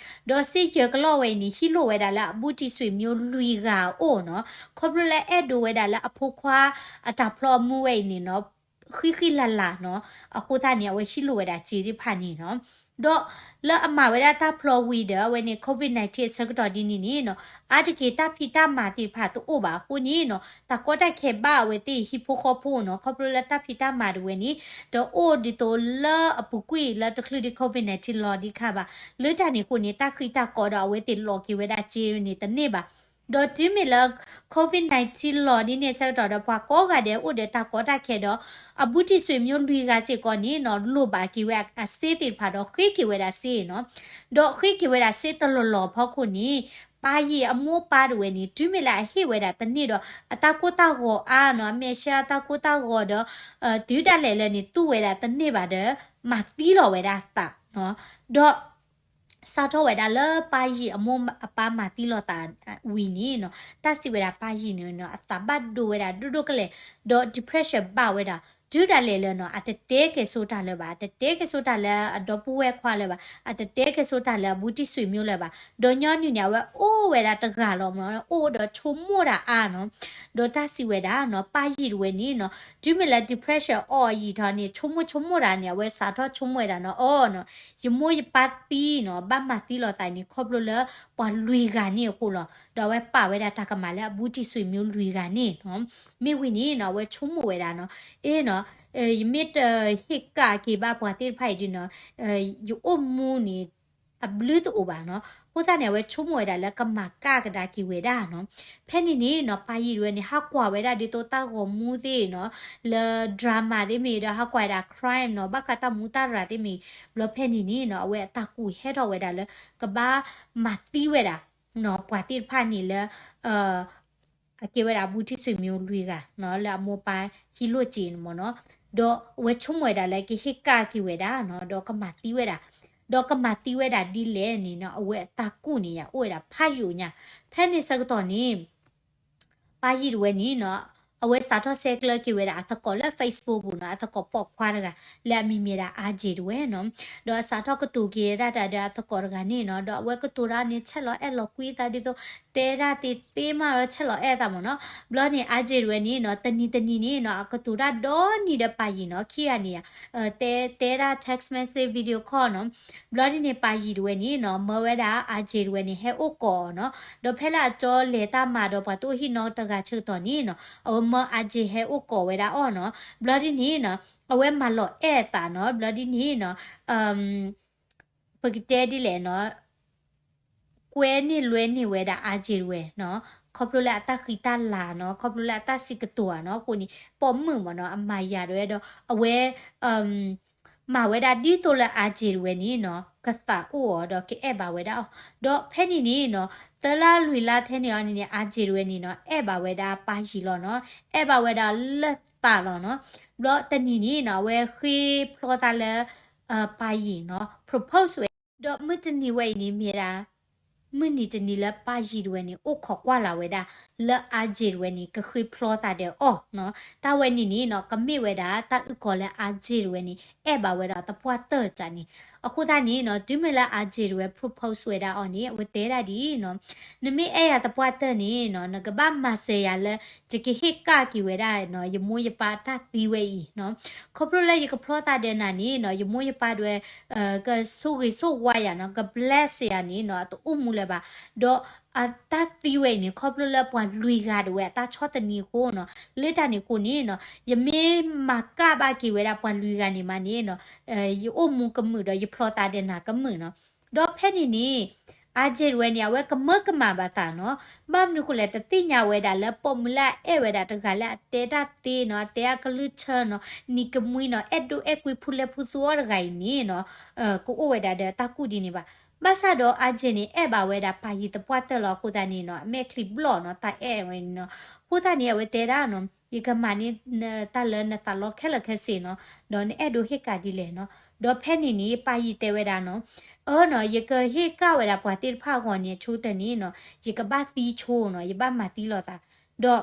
ဒီးစ့ယဲၢ်ကလီၢ်ဝဲအံၤန့ၣ် ဟံးလိၣ်ဝဲဒၣ်လၢအဘူးတံၢ်ဆွေမျိုးလွံၢ်ဂၤအအိၣ်နီၤ, ခီဖျိလၢအဲၣ်ဒိးဝဲဒၣ်လၢအဖိခွါအတၢ်ဖျီအမူဝဲအံၤန့ၣ်နီၤ ဃံဃံလၤလၤနီၤ, အဃိသတးန့ၣ် အဝဲဟံးလိၣ်ဝဲဒၣ်စ့သ့ၣ်တဖၣ်န့ၣ်နီၤ, ဒီးလၢအမၤဝဲဒၣ်တၢ်ဖျီဝံၤဒီး အဝဲန့ၣ် COVID nineteen အဆၢကတီၢ်ဒ်န့ၣ်န့ၣ်နီၤ အါတက့ၢ်တၢ်ဖံးတၢ်မၤသ့ၣ်တဖၣ်တအိၣ်ဘၣ်အဃိန့ၣ်နီၤ တၢ်ကီတၢ်ခဲဘၣ်အဝဲသ့ၣ်ဟံၣ်ဖိဃီဖိနီၤ, ခီဖျိလၢတၢ်ဖံးတၢ်မၤတဝဲန့ၣ် တအိၣ်ဒ်သိးလၢအပူၤကွံာ်လၢတချုးဒ် COVID nineteen လီၤဒံးခါဘၣ်, လၢတၢ်န့ၣ်အဃိန့ၣ် တၢ်ဃံတၢ်ကီဒီးအဝဲသ့ၣ်လီၤက့ၤဝဲဒၣ်စ့န့ၣ်တန့ၢ်ဘၣ် ဒီးတုၤမ့ၢ်လၢ COVID nineteen လီၤဒ်န့ၣ်အဆၢကတီၢ်ဒီး ပှၤကိးဂၤဒဲးအိၣ်ဒီးတၢ်ကီတၢ်ခဲဒီး အဘူးတံၢ်ဆွေမျိုးလွံၢ်ဂၤစ့ၢ်ကီးန့ၣ်နီၤ လိၣ်ဘၣ်က့ၤဝဲအစ့သ့ၣ်တဖၣ်ဒီးဃ့က့ၤဝဲဒၣ်စ့နီၤ, ဒီးဃ့က့ၤဝဲဒၣ်စ့တလီၢ်လီၢ်ဖီခိၣ်န့ၣ် ပၢ်ယံၤအမိၢ်ပၢ်တဝဲန့ၣ် တုၤမ့ၢ်လၢအဟ့ၣ်ဝဲဒၣ်တန့ၢ်ဒီး အတၢ်ကိၢ်တၢ်ဂီၤအါနီၤ အမဲာ်ဆှးတၢ်ကိၢ်တၢ်ဂီၤဒီး တုၤဒၣ်လဲာ်လၢန့ၣ် သူၣ်ဝဲဒၣ်တန့ၢ်ဘၣ်ဒီး မၤသံလီၤဝဲဒၣ်အသးနီၤ, ဒီး စးထီၣ်ဝဲဒၣ်လၢပၢ်ယံၤအမိၢ်အပၢ်မၤသံလိာ်သးဝံၤန့ၣ်နီၤ တၢ်စံးဝဲဒၣ်ပၢ်ယံၤန့ၣ်နီၤ အသးဘၣ်ဒိဝဲဒၣ်ဒိၣ်ဒိၣ်ကလဲာ် ဒီး depression ဘၣ်ဝဲဒၣ် တုၤဒၣ်လဲာ်လၢနီၤ အတတဲကဲၤဆိတၢ်လၢၤဘၣ်, အတတဲကဲၤဆိတၢ်လၢအဒီပုၢ်ဝဲၢ်ခွါလၢၤဘၣ်, အတတဲကဲၤဆိတၢ်လၢအဘူးတံၢ်ဆွေမျိုးလၢၤဘၣ်, ဒီးညီနုၢ်န့ၣ် အဝဲအိၣ်ဝဲဒၣ်တဂၤလီၤမ့ၢ်နီၤ အိၣ်ဒီးဆိကမိၣ်တၢ်အါနီၤ, ဒီးတၢ်စံးဝဲဒၣ်နီၤ ပၢ်ယံၤတဝဲန့ၣ်နီၤ တုၤမ့ၢ်လၢ depression အီၣ်ယံာ်ထီၣ်န့ၣ် ဆိကမိၣ်ဆိကမိၣ်တၢ်န့ၣ် အဝဲစးထီၣ်ဆိကမိၣ်ဝဲဒၣ်နီၤ အီၤနီၤ ယမိၢ်ယပၢ်သံနီၤ ဘၣ်မၤသံလိာ်သးန့ၣ် ခီဖျိလၢပှၤလွံၢ်ဂၤန့ၣ်အဃိလီၤ. ဒီးအဝဲပာ်ဝဲဒၣ်တၢ်ကမၣ်လၢအဘူးတံၢ်ဆွေမျိုးလွံၢ်ဂၤန့ၣ်နီၤ, မ့ၢ်ဝံၤန့ၣ်နီၤ အဝဲဆိကမိၣ်ဝဲဒၣ်နီၤ အ့နီၤ ယမ့ၢ်တဟ့ၣ်ကၣ်က့ၤဘၣ်ပှၤသ့ၣ်တဖၣ်အံၤဒီးနီၤ ယအိၣ်မူန့ၣ် အဘျုးတအိၣ်ဘၣ်နီၤ, အဃိသတးန့ၣ် အဝဲဆိကမိၣ်ဝဲဒၣ်လၢကမၤကၣ်ကဒါက့ၤဝဲဒၣ်နီၤ, ဖဲန့ၣ်န့ၣ်နီၤ ပၢ်ယံၤတဝဲန့ၣ် ဟးကွၢ်ဝဲဒၣ်ဒ်သိးတၢ်ဂီၤမူသ့ၣ်နီၤ လၢ drama သ့ၣ်မ့ၢ်ဒီး ဟးကွၢ်ဝဲဒၣ် crime နီၤ ဘၣ်ဃးတၢ်မူတၢ်ရၤသ့ၣ်မ့ၢ်, ဘျီဖဲန့ၣ်န့ၣ်နီၤ အဝဲအတၢ်ကူၣ်ဟဲထီၣ်ဝဲဒၣ်လၢ ကဘၣ်မၤသံဝဲဒၣ်နီၤ ပှၤသ့ၣ်တဖၣ်န့ၣ်လၢ အကဲဝဲဒၣ်အဘူးတံၢ်ဆွေမျိုးလွံၢ်ဂၤနီၤ လၢအမိၢ်ပၢ်ဟံးလိၣ်စ့န့ၣ်မ့ၢ်နီၤ, ဒီးအဝဲဆိကမိၣ်ဝဲဒၣ်လၢကဟ့ၣ်ကၣ်က့ၤဝဲဒၣ်နီၤ ဒီးကမၤသံဝဲဒၣ်, ဒီးကမၤသံဝဲဒၣ်ဒ်လဲၣ်န့ၣ်နီၤ အဝဲအတၢ်ကူၣ်န့ၣ်ယၤအိၣ်ဝဲဒၣ်ဖးယိာ်ညါ, ဖဲန့ၣ်ဆၢကတီၢ်န့ၣ် ပၢ်ယံၤတဝဲန့ၣ်နီၤ အဝဲစးထီၣ်ဆဲးကျၢက့ၤဝဲဒၣ်အသကိးလၢ Facebook ပူၤနီၤ အသကိးပိာ်ခွါတဂၤ လၢအမံၤမ့ၢ်ဒၣ် အါက့ၤတဝဲနီၤ, ဒီးအစးထီၣ်ကတိၤက့ၤဒၣ်တၢ်ဒီးအသကိးတဂၤန့ၣ်နီၤ ဒီးအဝဲကတိၤတၢ်န့ၣ် ဆဲးလီၤအဲၣ်လီၤကွံသးဒ်သိး တဲဒၣ်သ့သ့မးဒီးဆဲးလီၤအဲၣ်သးမ့ၢ်နီၤ, ဘျီန့ၣ် အါက့ၤတဝဲန့ၣ်နီၤ တနံၤတနံၤန့ၣ်နီၤ အကတိၤတၢ်ဒီနံၤဒီးပၢ်ယံၤနီၤ ခံဂၤန့ၣ်ယၤ တဲ တဲဒၣ် text message video call နီၤ, ဘျီဒ်န့ၣ် ပၢ်ယံၤတဝဲန့ၣ်နီၤ မၢဝဲဒၣ် အါက့ၤတဝဲန့ၣ် ဟဲအိၣ်ကိးအီၤနီၤ, ဒီးဖဲလၢအကၠီလဲၤတၢ်မၤဒီးပှၤတအိၣ်ဟံၣ်နီတဂၤဆၢကတီၢ်န့ၣ်နီၤ အဝဲမၢအါက့ၤဟဲအိၣ်ကိးဝဲဒၣ်အီၤနီၤ, ဘျီဒ်န့ၣ်နီၤ အဝဲမၤလီၤအဲၣ်အသးနီၤ, ဘျီဒ်န့ၣ်နီၤ ပကတဲဒ်လဲၣ်နီၤ ကွဲန့ၢ်လွဲန့ၢ်ဝဲဒၣ်အါက့ၤတဝဲနီၤ, ခီဖျိလၢအတၢ်ဃံတၢ်လၤနီၤ, ခီဖျိလၢအတၢ်စံးကတိၤဧါနီၤ, အဃိန့ၣ် ပိာ်မုၣ်မ့ၢ်နီၤ အမၤယၤတဝဲဒီး အဝဲ မၤဝဲဒၣ်ဒ်သိးလၢအါက့ၤတဝဲန့ၣ်နီၤ ကသးအိၣ်အီၤဒီးကအဲၣ်ဘၣ်ဝဲဒၣ်အီၤ, ဒီးဖဲန့ၣ်န့ၣ်နီၤ သၢလါလွံၢ်လါထဲန့ၣ်အီၤန့ၣ်န့ၣ် အါက့ၤတဝဲန့ၣ်နီၤ အဲၣ်ဘၣ်ဝဲဒၣ်ပၢ်ယံၤလီၤနီၤ, အဲၣ်ဘၣ်ဝဲဒၣ်လၢသးလီၤနီၤ, ဘျီတနံၤန့ၣ်နီၤ အဝဲဃ့ဖျီသးလၢ ပၢ်ယံၤနီၤ propose ဝဲ, ဒီးမုၢ်တနံၤဝဲအံၤန့ၣ်မ့ၢ်ဒၣ် မုၢ်နံၤတနံၤလၢပၢ်ယံၤတဝဲန့ၣ် အိၣ်ခိးကွၢ်လၢ်ဝဲဒၣ် လၢ RJ တဝဲန့ၣ် ကဃ့ဖျီသးဒီးအီၤနီၤ. တၢ်ဝဲန့ၣ်န့ၣ်နီၤ ကမ့ၢ်ဝဲဒၣ်တၢ်အုၣ်ကီၤလၢ RJ တဝဲန့ၣ် အဲၣ်ဘၣ်ဝဲဒၣ်သပှၢ်တၢၢ်တၢ်န့ၣ်. အဃိသတးန့ၣ်နီၤ တုၤမ့ၢ်လၢ RJ တဝဲ propose ဝဲဒၣ်အီၤန့ၣ် အဝဲတဲဒၣ်ဒ်အံၤနီၤ, နမ့ၢ်အဲၣ်ယၤသပှၢ်တၢၢ်န့ၣ်နီၤ နကဘၣ်မၤစၢၤယၤလၢ ယကဟ့ၣ်ကၣ်က့ၤဝဲဒၣ်နီၤ ယမိၢ်ယပၢ်တၢ်သံဝဲအံၤနီၤ. ခီဖျိလၢယကဖျီသးဒီးနၤန့ၣ်နီၤ ယမိၢ်ယပၢ်တဝဲ ကဆိၣ်ဂ့ၤဆိၣ်ဝါယၤနီၤ က bless ယၤန့ၣ်နီၤ အတအိၣ်မူလၢၤဘၣ်. ဒီးအတၢ်သံဝဲအံၤန့ၣ် ခီဖျိလၢပှၤလွံၢ်ဂၤတဝဲအတၢ်ဆီၣ်သနံးအဃိနီၤ. လၢတၢ်န့ၣ်အဃိန့ၣ်နီၤ ယမ့ၢ်မၤကၣ်ဘၣ်က့ၤဝဲဒၣ်ပှၤလွံၢ်ဂၤန့ၣ်မးန့ၣ်နီၤ ယအိၣ်မူကမုာ်ဒီးယဖျီသးဒီးနၤကမုာ်နီၤ. ဒီးဖဲန့ၣ်န့ၣ် RJ တဝဲန့ၣ် အဝဲကမၢကမၣ်ဘၣ်သးနီၤ. ဘၣ်မနုၤဃိလဲၣ် တသ့ၣ်ညါဝဲဒၣ်လၢပိာ်မုၣ်လၢအအဲၣ်ဝဲဒၣ်တဂၤလၢအတဲတၢ်သ့နီၤ အတဲအကလုၢ်ဆၢနီၤ နံၤကမှံနီၤ အဲၣ်ဒိးအဲၣ်ကွံဖူလဲၣ်ဖူသူအီၤတဂၤအံၤန့ၣ်နီၤ ကအိၣ်ဝဲဒၣ်ဒီးတၢ်ကူၣ်ဒ်န့ၣ်ဘၣ်. ဘၣ်ဆၣ်ဒီး RJ န့ၣ် အဲၣ်ဘၣ်ဝဲဒၣ်ပၢ်ယံၤသပှၢ်တၢၢ်လီၤ. အဃိသတးန့ၣ်နီၤ အမဲာ်ချံဘျီၣ်နီၤ တၢ်အဲၣ်ဝဲန့ၣ်နီၤ. အဃိသတးန့ၣ် အဝဲတဲဒၣ်နီၤ ယကမၤန့ၢ်တၢ်လၢနသးလီခဲလၢာ်ခဲဆ့နီၤ ဒီးနအဲၣ်ဒိးဟ့ၣ်ကၣ်ဒ်လဲၣ်နီၤ. ဒီးဖဲန့ၣ်န့ၣ် ပၢ်ယံၤတဲဝဲဒၣ်နီၤ အၢနီၤ ယကဟ့ၣ်ကၣ်ဝဲဒၣ်ပှၤသ့ၣ်တဖၣ်အဂီၢ်န့ၣ် အဆိကတၢၢ်န့ၣ်နီၤ ယကဘၣ်သံဆိနီၤ ယဘၣ်မၤသံလိာ်သး. ဒီး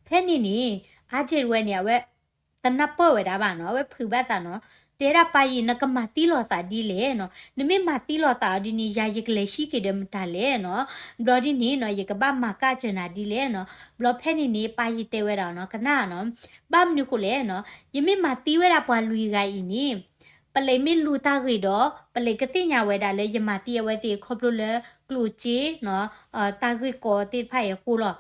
ဖဲန့ၣ်န့ၣ် RJ တဝဲန့ၣ် အဝဲတနၢ်ပၢၢ်ဝဲဒၣ်ဘၣ်နီၤ အဝဲဖုးဘၣ်သးနီၤ တဲဒၣ်ပၢ်ယံၤ နကမၤသံလိာ်သးဒ်လဲၣ်နီၤ နမ့ၢ်မၤသံလိာ်သးအီၤဒ်န့ၣ် ယၤယကလဲၤဟံးက့ၤဒီးမတၤလဲၣ်နီၤ. ဘျီဒ်န့ၣ်နီၤ ယကဘၣ်မၤကၣ်စၢၤနၤဒ်လဲၣ်နီၤ. ဘျီဖဲန့ၣ်န့ၣ် ပၢ်ယံၤတဲဝဲဒၣ်နီၤ ကနၣ်နီၤ ဘၣ်မနုၤဃိလဲၣ်နီၤ ယမ့ၢ်မၤသံဝဲဒၣ်ပှၤလွံၢ်ဂၤအံၤန့ၣ် ပလံးမ့ၢ်လူၤတၢ်ဂ့ၢ်ဒီး ပလံးကသ့ၣ်ညါဝဲဒၣ်လၢယမၤသံအဝဲသ့ၣ်ခီဖျိလၢကျိၣ်စ့နီၤ တၢ်ဂ့ၢ်ကီသ့ၣ်တဖၣ်အံၤအဃိလီၤ.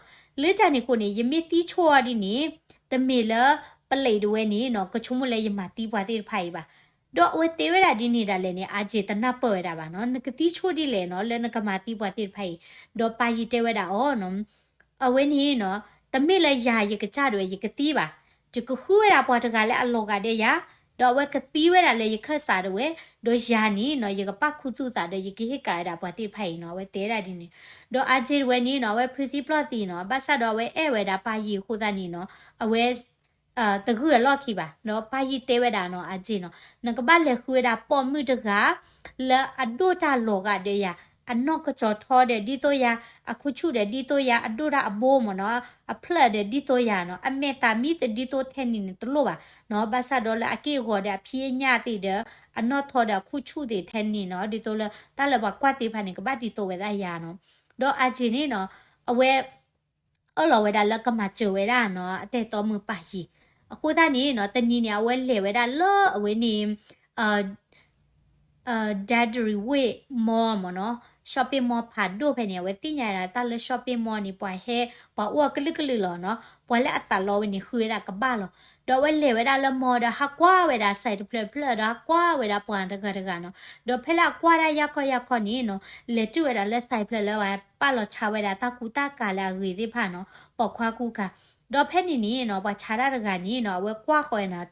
လၢတၢ်န့ၣ်အဃိန့ၣ် ယမ့ၢ်သံဆိအီၤဒ်န့ၣ် တမ့ၢ်လၢပလံးတဝဲန့ၣ်နီၤ ကဆိကမိၣ်လၢယမၤသံပှၤသ့ၣ်တဖၣ်အံၤဘၣ်. ဒီးအဝဲတဲဝဲဒၣ်ဒ်န့ၣ်ဒၣ်လဲာ်န့ၣ် RJ တနၢ်ပၢၢ်ဝဲဒၣ်ဘၣ်နီၤ နကသံဆိဒ်လဲၣ်နီၤ လၢနကမၤသံပှၤသ့ၣ်တဖၣ်အံၤ. ဒီးပၢ်ယံၤတဲဝဲဒၣ်အီၤနီၤ အဝဲန့ၣ်နီၤ တမ့ၢ်လၢယၤယကစၢ်ဒၣ်ဝဲယကသံဘၣ်. ယကဃုဝဲဒၣ်ပှၤတဂၤလၢအလီၤဂာ်ဒီးယၤ, ဒီးအဝဲကသံဝဲဒၣ်လၢယခၢၣ်စးဒၣ်ဝဲ, ဒီးယၤန့ၣ်နီၤ ယကပာ်ခူသူၣ်သးဒီးယကဟ့ၣ်ကၣ်ဝဲဒၣ်ပှၤသ့ၣ်တဖၣ်အံၤနီၤ အဝဲတဲဒၣ်ဒ်န့ၣ်. ဒီး RJ တဝဲန့ၣ်နီၤ အဝဲဖုသံပျီၢ်သံနီၤ ဘၣ်ဆၣ်ဒီးအဝဲအဲၣ်ဝဲဒၣ်ပၢ်ယံၤအဃိသတးန့ၣ်နီၤ အဝဲ တဂုၢ်အလီၢ်ခံဘၣ်. ဒီးပၢ်ယံၤတဲဝဲဒၣ်နီၤ RJ နီၤ နကဘၣ်လဲၤဃုဝဲဒၣ်ပိာ်မုၣ်တဂၤ လၢအဒိၣ်တၢ်လီၤဂာ်ဒီးယၤ, အနီၢ်ကစီၤထီဒီးဒ်သိးယၤ, အခိၣ်ဆူၣ်ဒီးဒ်သိးယၤ, အဒိၣ်တၢ်အဘိမ့ၢ်နီၤ, အဖျၢၣ်ဒီးဒ်သိးယၤနီၤ, အမဲာ်သးမံသဒ်သိးထဲန့ၣ်န့ၣ်တလိၣ်ဘၣ်နီၤ. ဘၣ်ဆၣ်ဒီးလၢအက့ၢ်အဂီၤဒီးအဖံးအညၣ်သ့ၣ်ဒီး အနီၢ်ထီဒီးအခိၣ်ဆူၣ်သ့ၣ်ထဲန့ၣ်နီၤ, ဒ်သိးလၢတၢ်လၢပှၤကွၢ်သ့ၣ်တဖၣ်န့ၣ် ကဘၣ်ဒ်သိးဝဲဒၣ်ယၤနီၤ. ဒီး RJ န့ၣ်နီၤ အဝဲ အၢၣ်လီၤဝဲဒၣ်လၢကမၤစၢၤဝဲဒၣ်နီၤ အတၢ်အဲၣ်တီမုၣ်ပၢ်ယံၤ. အဃိသတးန့ၣ်နီၤ တနံၤန့ၣ် အဝဲလဲၤဝဲဒၣ်လၢအဝဲန့ၣ် Dairy West Mall မ့ၢ်နီၤ, shopping mall ဖးဒိၣ်ဖဲန့ၣ် အဝဲသ့ၣ်ညါဒၣ်တၢ်လၢ shopping mall န့ၣ် ပှၤဟဲ ပှၤအိၣ်အကလုာ်ကလုာ်လီၤနီၤ, ပှၤလၢအသးလီဝဲန့ၣ် ဃုဝဲဒၣ်ကဘၣ်လီၤ. ဒီးအဝဲလဲၤဝဲဒၣ်လၢ mall ဒီး ဟးကွၢ်ဝဲဒၣ်စဲးတဖျၢၣ်တဖျၢၣ်ဒီး ဟးကွၢ်ဝဲဒၣ်ပှၤတဂၤတဂၤနီၤ. ဒီးဖဲလၢအကွၢ်ဒၣ်ယၢ်ခီယၢ်ခီန့ၣ်နီၤ လဲၤတုၤဝဲဒၣ်လၢစဲးတဖျၢၣ်လၢပှၤပာ်လီၤဆါဝဲဒၣ်တၢ်ကူတၢ်ကၤလၢအဂ့ၤသ့ၣ်တဖၣ်နီၤ, ပိာ်ခွါကူကၤ. ဒီးဖဲန့ၣ်န့ၣ်နီၤ ပှၤဆါတၢ်တဂၤန့ၣ်နီၤ အဝဲကွၢ်ဃီၤဝဲနီၤ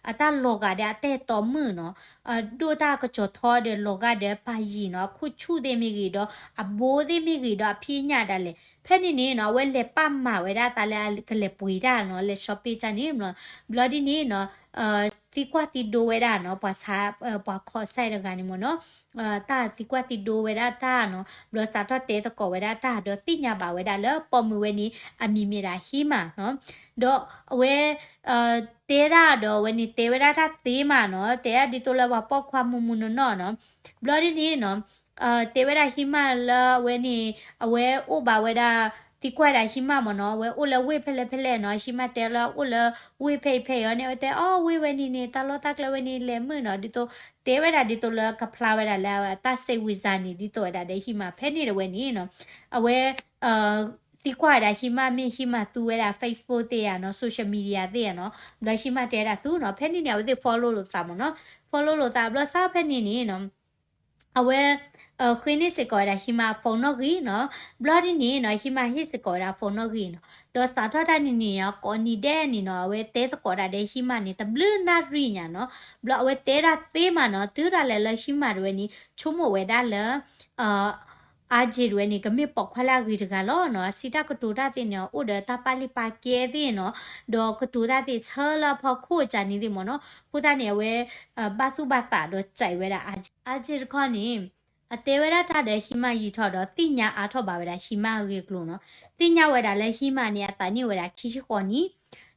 အတၢ်လီၤဂာ်ဒီးအတၢ်အဲၣ်တီမုၣ်နီၤ, ဒိၣ်တၢ်ကစီၤထီဒီးလီၤဂာ်ဒီးပၢ်ယံၤနီၤ, အခိၣ်ဆူၣ်သ့ၣ်မ့ၢ်ဂ့ၤဒီး အဘိသ့ၣ်မ့ၢ်ဂ့ၤဒီးအဖံးအညၣ်ဒၣ်လဲာ်. ဖဲန့ၣ်န့ၣ်နီၤ အဝဲလဲၤပာ်မၤဝဲဒၣ်တၢ်လၢအကလဲၤပှ့ၤတၢ်နီၤ, လဲၤ shopping တၢ်န့ၣ်နီၤ. ဘျီဒ်န့ၣ်နီၤ သံကွၢ်သံဒိဝဲဒၣ်နီၤ ပှၤဆါ ပှၤခီၣ်စဲးတဂၤန့ၣ်မ့ၢ်နီၤ, တၢ်သံကွၢ်သံဒိဝဲဒၣ်တၢ်နီၤ, ဘျီစးထီၣ်တဲသကိးဝဲဒၣ်တၢ် ဒီးသ့ၣ်ညါဘၣ်ဝဲဒၣ်လၢပိာ်မုၣ်ဝဲန့ၣ် အမံၤမ့ၢ်ဒၣ်ဟံးမးနီၤ. ဒီးအဝဲ တဲဒၣ်ဒီးအဝဲန့ၣ် တဲဝဲဒၣ်တၢ်သ့မးနီၤ, တဲဒၣ်ဒ်သိးလၢပှၤပိာ်ခွါမုၢ်မုၢ်နီၢ်နီၢ်နီၤ. ဘျီဒ်န့ၣ်နီၤ တဲဝဲဒၣ်ဟံးမးလၢအဝဲန့ၣ် အဝဲအိၣ်ဘၣ်ဝဲဒၣ် သံကွၢ်ဒၣ်ဟံးမးမ့ၢ်နီၤ, အဝဲအိၣ်လၢဝ့ၢ်ဖဲလဲၣ်ဖဲလဲၣ်နီၤ, ဟံးမးတဲလၢအအိၣ်လၢဝ့ၢ်ဖဲအံၤဖဲအံၤအီၤန့ၣ် အဝဲတဲအီၤ ဝ့ၢ်ဝဲန့ၣ်န့ၣ် တၢ်လီၢ်တၢ်ကျဲဝဲန့ၣ်လဲၤမုာ်နီၤ, ဒ်သိး တဲဝဲဒၣ်ဒ်သိးလၢကဖျါဝဲဒၣ်လၢတၢ်စဲးဝံၤစၢ်န့ၣ် ဒ်သိးဝဲဒၣ်ဒီးဟံးမး. ဖဲန့ၣ်တဝဲန့ၣ်နီၤ အဝဲ သံကွၢ်ဝဲဒၣ်ဟံးမး မ့ၢ်ဟံးမးသူဝဲဒၣ် Facebook သ့ၣ်ဧါနီၤ, social media သ့ၣ်ဧါနီၤ, ဘျီဟံးမးတဲဒၣ်သူနီၤ. ဖဲန့ၣ်န့ၣ် အဝဲသ့ၣ် follow လိာ်သးမ့ၢ်နီၤ, follow လိာ်သး ဘျီစးဖဲန့ၣ်န့ၣ်နီၤ အဝဲ ဃ့န့ၢ်စ့ၢ်ကီးဝဲဒၣ်ဟံးမးအ phone နီၣ်ဂံၢ်နီၤ. ဘျီဒ်န့ၣ်နီၤ ဟံးမးဟ့ၣ်စ့ၢ်ကီးဝဲဒၣ် phone နီၣ်ဂံၢ်နီၤ. ဒီးစးထီၣ်တၢ်န့ၣ်န့ၣ်နီၤ ကိးနံၤဒဲးန့ၣ်နီၤ အဝဲတဲသကိးဒၣ်ဒီးဟံးမးန့ၣ် တဘျုးနၣ်ရံၣ်ညါနီၤ. ဘျီအဝဲတဲဒၣ်သ့မးနီၤ တုၤဒၣ်လဲာ်လၢဟံးမးတဝဲန့ၣ် ဆိကမိၣ်ဝဲဒၣ်လၢ အါက့ၤတဝဲန့ၣ် ကမ့ၢ်ပိာ်ခွါလၢအဂ့ၤတဂၤလီၤနီၤ. အစံးတၢ်ကတိၤတၢ်သ့ၣ်န့ၣ် အိၣ်ဒီးတၢ်ပာ်လုၢ်ပာ်ကဲသ့ၣ်နီၤ, ဒီးကတိၤတၢ်သ့ၣ်ဆၢလၢအဖီခိၣ်ကၢ်န့ၣ်သ့ၣ်မ့ၢ်နီၤ. အဃိသတးန့ၣ် အဝဲ ဘၣ်သူၣ်ဘၣ်သးဒီးစံးဝဲဒၣ်အါက့ၤတခီန့ၣ် အတဲဝဲဒၣ်တၢ်ဒီးဟံးမးယံာ်ထီၣ်ဒီး သ့ၣ်ညါအါထီၣ်ဘၣ်ဝဲဒၣ်ဟံးမးအဂ့ၢ်အကျိၤနီၤ. သ့ၣ်ညါဝဲဒၣ်လၢဟံးမးန့ၣ် အသးနံၣ်အိၣ်ဝဲဒၣ်ခံဆံဃိးနံၣ်,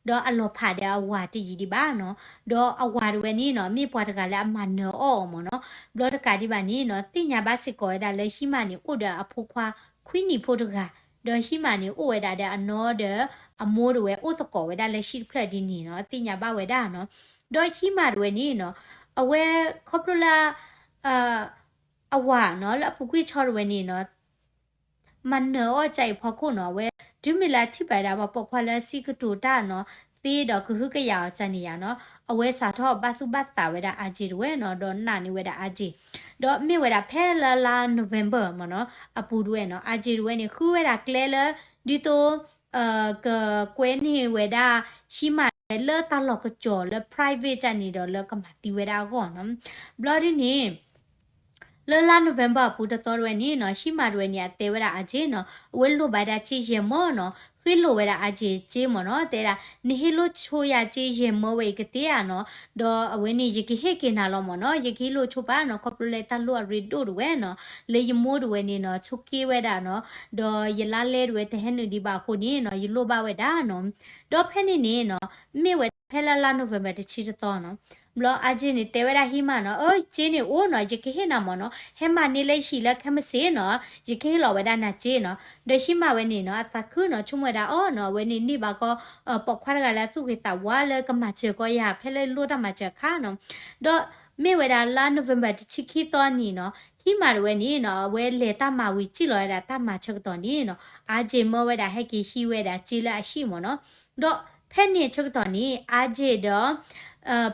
ဒီးအလီၤဖးဒီးအဝၤတယံၤဒံးဘၣ်နီၤ. ဒီးအဝၤတဝဲန့ၣ်နီၤ မ့ၢ်ပှၤတဂၤလၢအမၤနၢၤအီၣ်အီၤမ့ၢ်နီၤ. ဘျီတကးဒံးဘၣ်န့ၣ်နီၤ သ့ၣ်ညါဘၣ်စ့ၢ်ကီးဝဲဒၣ်လၢဟံးမးန့ၣ် အိၣ်ဒီးအဖိခွါခွံနံၣ်ဖိတဂၤ, ဒီးဟံးမးန့ၣ် အိၣ်ဝဲဒၣ်ဒီးအနီၢ်ဒီးအမိၢ်တဝဲ အိၣ်သကိးဝဲဒၣ်လၢဟံၣ်တဖျၢၣ်ဒ်န့ၣ်နီၤ သ့ၣ်ညါဘၣ်ဝဲဒၣ်နီၤ. ဒီးဟံးမးတဝဲန့ၣ်နီၤ အဝဲခီဖျိလၢ အဝၤနီၤ လၢအပူၤကွံာ်ဆီတဝဲန့ၣ်နီၤ မၤနၢၤအီၣ်ကအံၤဖီခိၣ်နီၤ အဝဲ တုၤမ့ၢ်လၢအထံၣ်ဘၣ်ဝဲဒၣ်ပှၤပိာ်ခွါလၢစံးကတိၤတၢ်နီၤ သ့ဒီးကဟုကယာ်အီၤန့ၣ်ယါနီၤ အဝဲစးထီၣ်ဘၣ်သူၣ်ဘၣ်သးဝဲဒၣ် RJ တဝဲနီၤ ဒီးနာ်န့ၢ်ဝဲဒၣ် RJ ဒီးမ့ၢ်ဝဲဒၣ်ဖဲလၢလါ November မ့ၢ်နီၤ အပူၤတဝဲနီၤ RJ တဝဲန့ၣ် ဃုဝဲဒၣ်ကျဲလၢ ဒ်သိး ကကွဲန့ၢ်ဝဲဒၣ် ဟံးမးတဝဲလၢတၢ်လီၢ်ကစီၣ်လၢ private န့ၣ်ဒီးလၢကမၤသံဝဲဒၣ်အဂီၢ်နီၤ. ဘျီဒ်န့ၣ် လၢလါ November အပူၤတသီတဝဲန့ၣ်နီၤ ဟံးမးတဝဲန့ၣ် အတဲဝဲဒၣ် RJ နီၤ အဝဲလိၣ်ဘၣ်ဒၣ်စ့ယဲၢ်မၢနီၤ ဃ့လိာ်ဝဲဒၣ် RJ စ့မ့ၢ်နီၤ တဲဒၣ် နဟ့ၣ်လိၣ်ဆိယၤစ့ယဲၢ်မၢဝဲအံၤကသ့ဧါနီၤ ဒီးအဝဲန့ၣ် ယကဟ့ၣ်က့ၤနၤလီၤမ့ၢ်နီၤ ယကဟ့ၣ်လိၣ်ဆိပာ်နီၤ ခီဖျိလၢတၢ်လိၣ်အရ့ဒိၣ်တဝဲနီၤ လၢယမိၢ်တဝဲန့ၣ်နီၤ ဆိးက့ဝဲဒၣ်နီၤ ဒီးယလါလဲတဝဲတဟဲနုာ်ဒံးဘၣ်အဃိန့ၣ်နီၤ ယလိၣ်ဘၣ်ဝဲဒၣ်နီၤ. ဒီးဖဲန့ၣ်န့ၣ်နီၤ မ့ၢ်ဝဲဒၣ်ဖဲလၢလါ November တဆံတသီနီၤ ဘျီ RJ န့ၣ် တဲဝဲဒၣ်ဟံးမးနီၤ အၢ စ့န့ၣ်အိၣ်နီၤ ယကဟ့ၣ်နၤမ့ၢ်နီၤ ဟဲမၤန့ၢ်လၢယဟံၣ်လၢခဲမုၢ်ဆ့ၣ်နီၤ ယကဟ့ၣ်လီၤဝဲဒၣ်နၤစ့နီၤ. ဒီးဟံးမးဝဲန့ၣ်နီၤ အသးခုနီၤ ဆိကမိၣ်ဝဲဒၣ်အီၤနီၤ အဝဲန့ၣ်န့ၢ်ဘၣ်ကီ ပိာ်ခွါတဂၤလၢအသူၣ်ဂ့ၤသးဝါလၢကမၤစၢၤကီယၤ ဖဲလၢလိၣ်တၢ်မၤစၢၤအခါနီၤ. ဒီးမ့ၢ်ဝဲဒၣ်လါ November တဆံခံသီန့ၣ်နီၤ ဟံးမးတဝဲန့ၣ်နီၤ အဝဲလဲၤတၢ်မၤဝံၤစံၣ်လီၤဝဲဒၣ်တၢ်မၤဆၢကတီၢ်န့ၣ်နီၤ RJ မၢဝဲဒၣ်ဟဲက့ၤဟံးဝဲဒၣ်စ့လၢအဟံၣ်မ့ၢ်နီၤ. ဒီးဖဲန့ၣ်ဆၢကတီၢ်န့ၣ် RJ ဒီး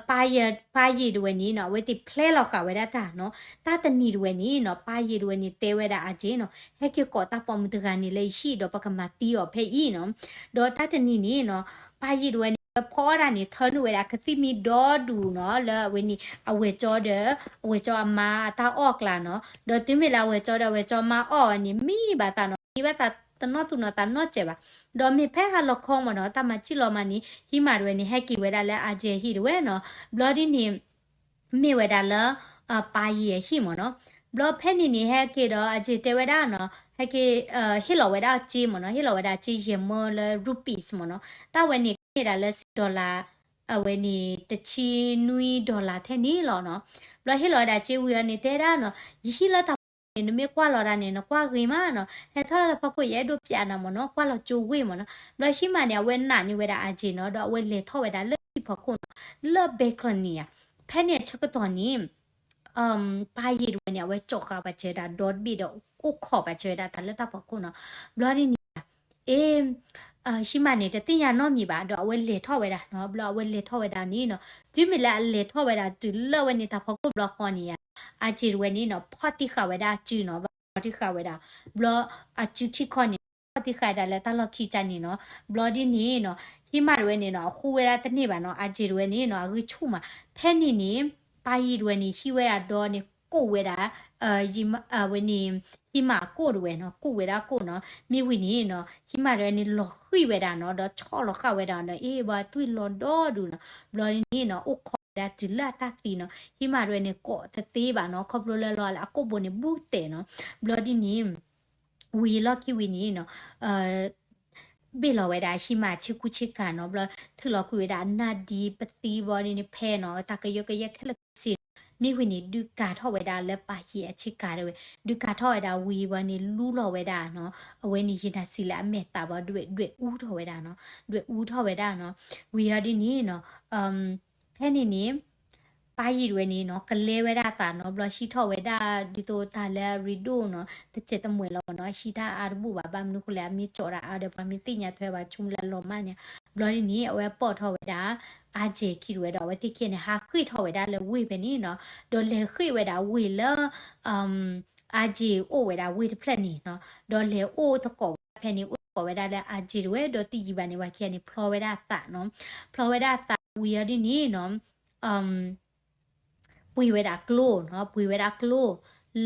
ပၢ်ယံာ်တဝဲန့ၣ်နီၤ အဝဲသ့ၣ်ဖျဲလီၤဃာ်ဝဲဒၣ်တၢ်နီၤ တၢ်တနံၤတဝဲန့ၣ်နီၤ ပၢ်ယံာ်တဝဲန့ၣ်တဲဝဲဒၣ် RJ နီၤ ဟဲက့ၤကိးတၢ်ပိာ်မုၣ်တဂၤန့ၣ်လၢယဟံၣ်ဒီးပကမၤသံအီၤဖဲအံၤနီၤ. ဒီးတၢ်တနံၤန့ၣ်နီၤ ပၢ်ယံာ်တဝဲန့ၣ် အဝဲဖီအီၣ်ဒၣ်န့ၣ် ထၢနုာ်ဝဲဒၣ်ကသံၣ်မံဒီဒူၣ်နီၤ လၢအဝဲန့ၣ် အဝဲၢ်ကၠီဒီး အဝဲၢ်ကၠီအမါအတၢ်အီၣ်အကျါနီၤ. ဒီးတုၤမ့ၢ်လၢအဝဲၢ်ကၠီဒီးအဝဲၢ်ကၠီမါအီၣ်ဝဲန့ၣ် မံဘၣ်သးနီၤ မံဘၣ်သးတနီၣ်သူၣ်နီၤသးနီၣ်စဲးဘၣ်. ဒီးမ့ၢ်ဖဲဟါလီၤခီမ့ၢ်နီၤ တၢ်မၤစံၣ်လီၤမးန့ၣ် ဟံးမးတဝဲန့ၣ် ဟဲက့ၤဝဲဒၣ်လၢ RJ အဟံၣ်တဝဲနီၤ. ဘျီဒ်န့ၣ် မ့ၢ်ဝဲဒၣ်လၢ ပၢ်ယံာ်အဟံၣ်မ့ၢ်နီၤ. ဘျီဖဲန့ၣ်န့ၣ် ဟဲက့ၤဒီး RJ တဲဝဲဒၣ်နီၤ ဟဲက့ၤ ဟ့ၣ်လီၤဝဲဒၣ်စ့မ့ၢ်နီၤ ဟ့ၣ်လီၤဝဲဒၣ်စ့ယဲၢ်မၢလၢ rupees မ့ၢ်နီၤ. တၢ်ဝဲန့ၣ်ကန့ၢ်ဒၣ်လၢစ့ dollar အဝဲန့ၣ် တဆံနွံ dollar ထဲန့ၣ်လီၤနီၤ. ဘျီဟ့ၣ်လီၤဝဲဒၣ်စ့ဝံၤအီၤန့ၣ် တဲဒၣ်နီၤ ယဟံၣ်လၢတၢ်ဖီခိၣ်န့ၣ် နမ့ၢ်ကွၢ်လီၤဒၣ်န့ၣ် နကွၢ်ဂ့ၤမးနီၤ ဟဲထီၣ်လၢတၢ်ဖီခိၣ် ယအဲၣ်ဒိးပျးနၤမ့ၢ်နီၤ ကွၢ်လီၤကၠိဝ့ၢ်မ့ၢ်နီၤ. ဘျီဟံးမးန့ၣ် အဝဲနာ်န့ၢ်ဝဲဒၣ် RJ နီၤ ဒီးအဝဲလဲၤထီၣ်ဝဲဒၣ်လၢဟံၣ်ဖီခိၣ်နီၤ လၢ balcony န့ၣ်ဧါ. ဖဲန့ၣ်အဆၢကတီၢ်န့ၣ် ပၢ်ယံာ်တဝဲန့ၣ် အဝဲကၠီၣ်ဃာ်ပာ်စၢၤဝဲဒၣ်ဒီတဘ့ၣ်ဒီး အိၣ်ခိးပာ်စၢၤဝဲဒၣ်တၢ်လၢတၢ်ဖီခိၣ်နီၤ. ဘျီဒ်န့ၣ် အ့ ဟံးမးန့ၣ် တသ့ၣ်ညါနီတမံၤဘၣ် ဒီးအဝဲလဲၤထီၣ်ဝဲဒၣ်နီၤ. ဘျီအဝဲလဲၤထီၣ်ဝဲဒၣ်န့ၣ်နီၤ တုၤမ့ၢ်လၢအလဲၤထီၣ်ဝဲဒၣ်တုၤလၢဝဲန့ၣ်တၢ်ဖီခိၣ်ဘျီဃီန့ၣ်ဧါ RJ တဝဲန့ၣ်နီၤ ဖီၣ်တံၢ်ဃာ်ဝဲဒၣ်အစုနီၤ ဖီၣ်တံၢ်ဃာ်ဝဲဒၣ် ဘျီအစုခံခီန့ၣ် ဖီၣ်တံၢ်ဃာ်ဝဲဒၣ်လၢတၢ်လီၢ်ခံကၢ်န့ၣ်နီၤ. ဘျီဒ်န့ၣ်နီၤ ဟံးမးတဝဲန့ၣ်နီၤ အဃူဝဲဒၣ်တန့ၢ်ဘၣ်နီၤ RJ တဝဲန့ၣ်နီၤ အဂံၢ်ဆူၣ်မး. ဖဲန့ၣ်န့ၣ် ပၢ်ယံာ်တဝဲန့ၣ် ဟံးဝဲဒၣ်ဒီးန့ၣ် ကိးဝဲဒၣ် ဝဲန့ၣ် ဟံးမးအကိၣ်တဝဲနီၤ ကိးဝဲဒၣ်ကိၣ်နီၤ. မ့ၢ်ဝံၤန့ၣ်နီၤ ဟံးမးတဝဲန့ၣ် လီၤဃံၢ်ဝဲဒၣ်နီၤ ဒီးဆီၣ်လီၤဃာ်ဝဲဒၣ်နီၤ အ့ ဘၣ်သွံၣ်လီၤဒီဒူၣ်နီၤ. ဘျီဒ်န့ၣ်နီၤ အိၣ်ခိးဝဲဒၣ်တုၤလၢအတၢ်သံနီၤ ဟံးမးတဝဲန့ၣ် ကိးတသ့ဘၣ်နီၤ ခီဖျိလၢလီၤလၢအကိၣ်ဘိန့ၣ် ဘူးတဲာ်နီၤ. ဘျီဒ်န့ၣ် ဝံၤလီၢ်ခံဝံၤန့ၣ်နီၤ ဘ့ၣ်လီၤဝဲဒၣ်ဟံးမးဆ့ကူဆ့ကၤနီၤ ဘျီထုးလီၤကွံာ်ဝဲဒၣ်အနၢ်ဒံပသံဘီဒ်န့ၣ်ဖဲနီၤ တၢ်ကယၢကယဲခဲလၢာ်ခဲဆ့နီၤ. မ့ၢ်ဝံၤန့ၣ် ဒုးကၤထီၣ်ဝဲဒၣ်လၢပၢ်ယံာ်အဆ့ကၤတဝဲ ဒုးကၤထီၣ်ဝဲဒၣ်ဝံၤဘီန့ၣ် လူလီၤဝဲဒၣ်နီၤ အဝဲန့ၣ် ယနၢ်စံးလၢအမဲာ်သးဘီ ဒွဲၣ်အူထီၣ်ဝဲဒၣ်နီၤ ဒွဲၣ်အူထီၣ်ဝဲဒၣ်နီၤ. ဝံၤအီၤဒ်န့ၣ်နီၤ ဖဲန့ၣ်န့ၣ် ပၢ်ယံာ်တဝဲန့ၣ်နီၤ ကလဲဝဲဒၣ်အသးနီၤ ဘျီဟံးထီၣ်ဝဲဒၣ်ဒ်သိးတၢ်လၢအရ့ဒိၣ်နီၤ တစဲးတမှဲၤလီၤမ့ၢ်နီၤ ဟံးတၢ်အါတဘူၣ်ဘၣ် ဘၣ်မနုၤဃိလဲၣ် အမ့ၢ်ကၠီးဒၣ်အါဒီးပှၤမ့ၢ်သ့ၣ်ညါထွဲဘၣ် ဆိကမိၣ်လၢအလီၤမၢ်န့ၣ်. ဘျီဒ်န့ၣ် အဝဲပိာ်ထီၣ်ဝဲဒၣ် အါစဲးခံတဝဲဒီး အဝဲသ့ၣ်ခံဂၤန့ၣ် ဟးဃ့ၢ်ထီၣ်ဝဲဒၣ်လၢဝ့ၢ်ဖဲန့ၣ်နီၤ ဒီးလဲၤဃ့ၢ်ဝဲဒၣ်ဝ့ၢ်လၢ အါစဲးအိၣ်ဝဲဒၣ်ဝ့ၢ်တဖျၢၣ်န့ၣ်နီၤ ဒီးလဲၤအိၣ်သကိးဝဲဒၣ်ဖဲန့ၣ် အိၣ်သကိးဝဲဒၣ်လၢအါစဲးတဝဲ ဒီးသံယံာ်ဘၣ်န့ၣ် ပှၤခံဂၤန့ၣ် ဖျီဝဲဒၣ်အသးနီၤ ဖျီဝဲဒၣ်အသးဝံၤအီၤဒ်န့ၣ်နီၤ ပှ့ၤဝဲဒၣ်ကျိနီၤ ပှ့ၤဝဲဒၣ်ကျိ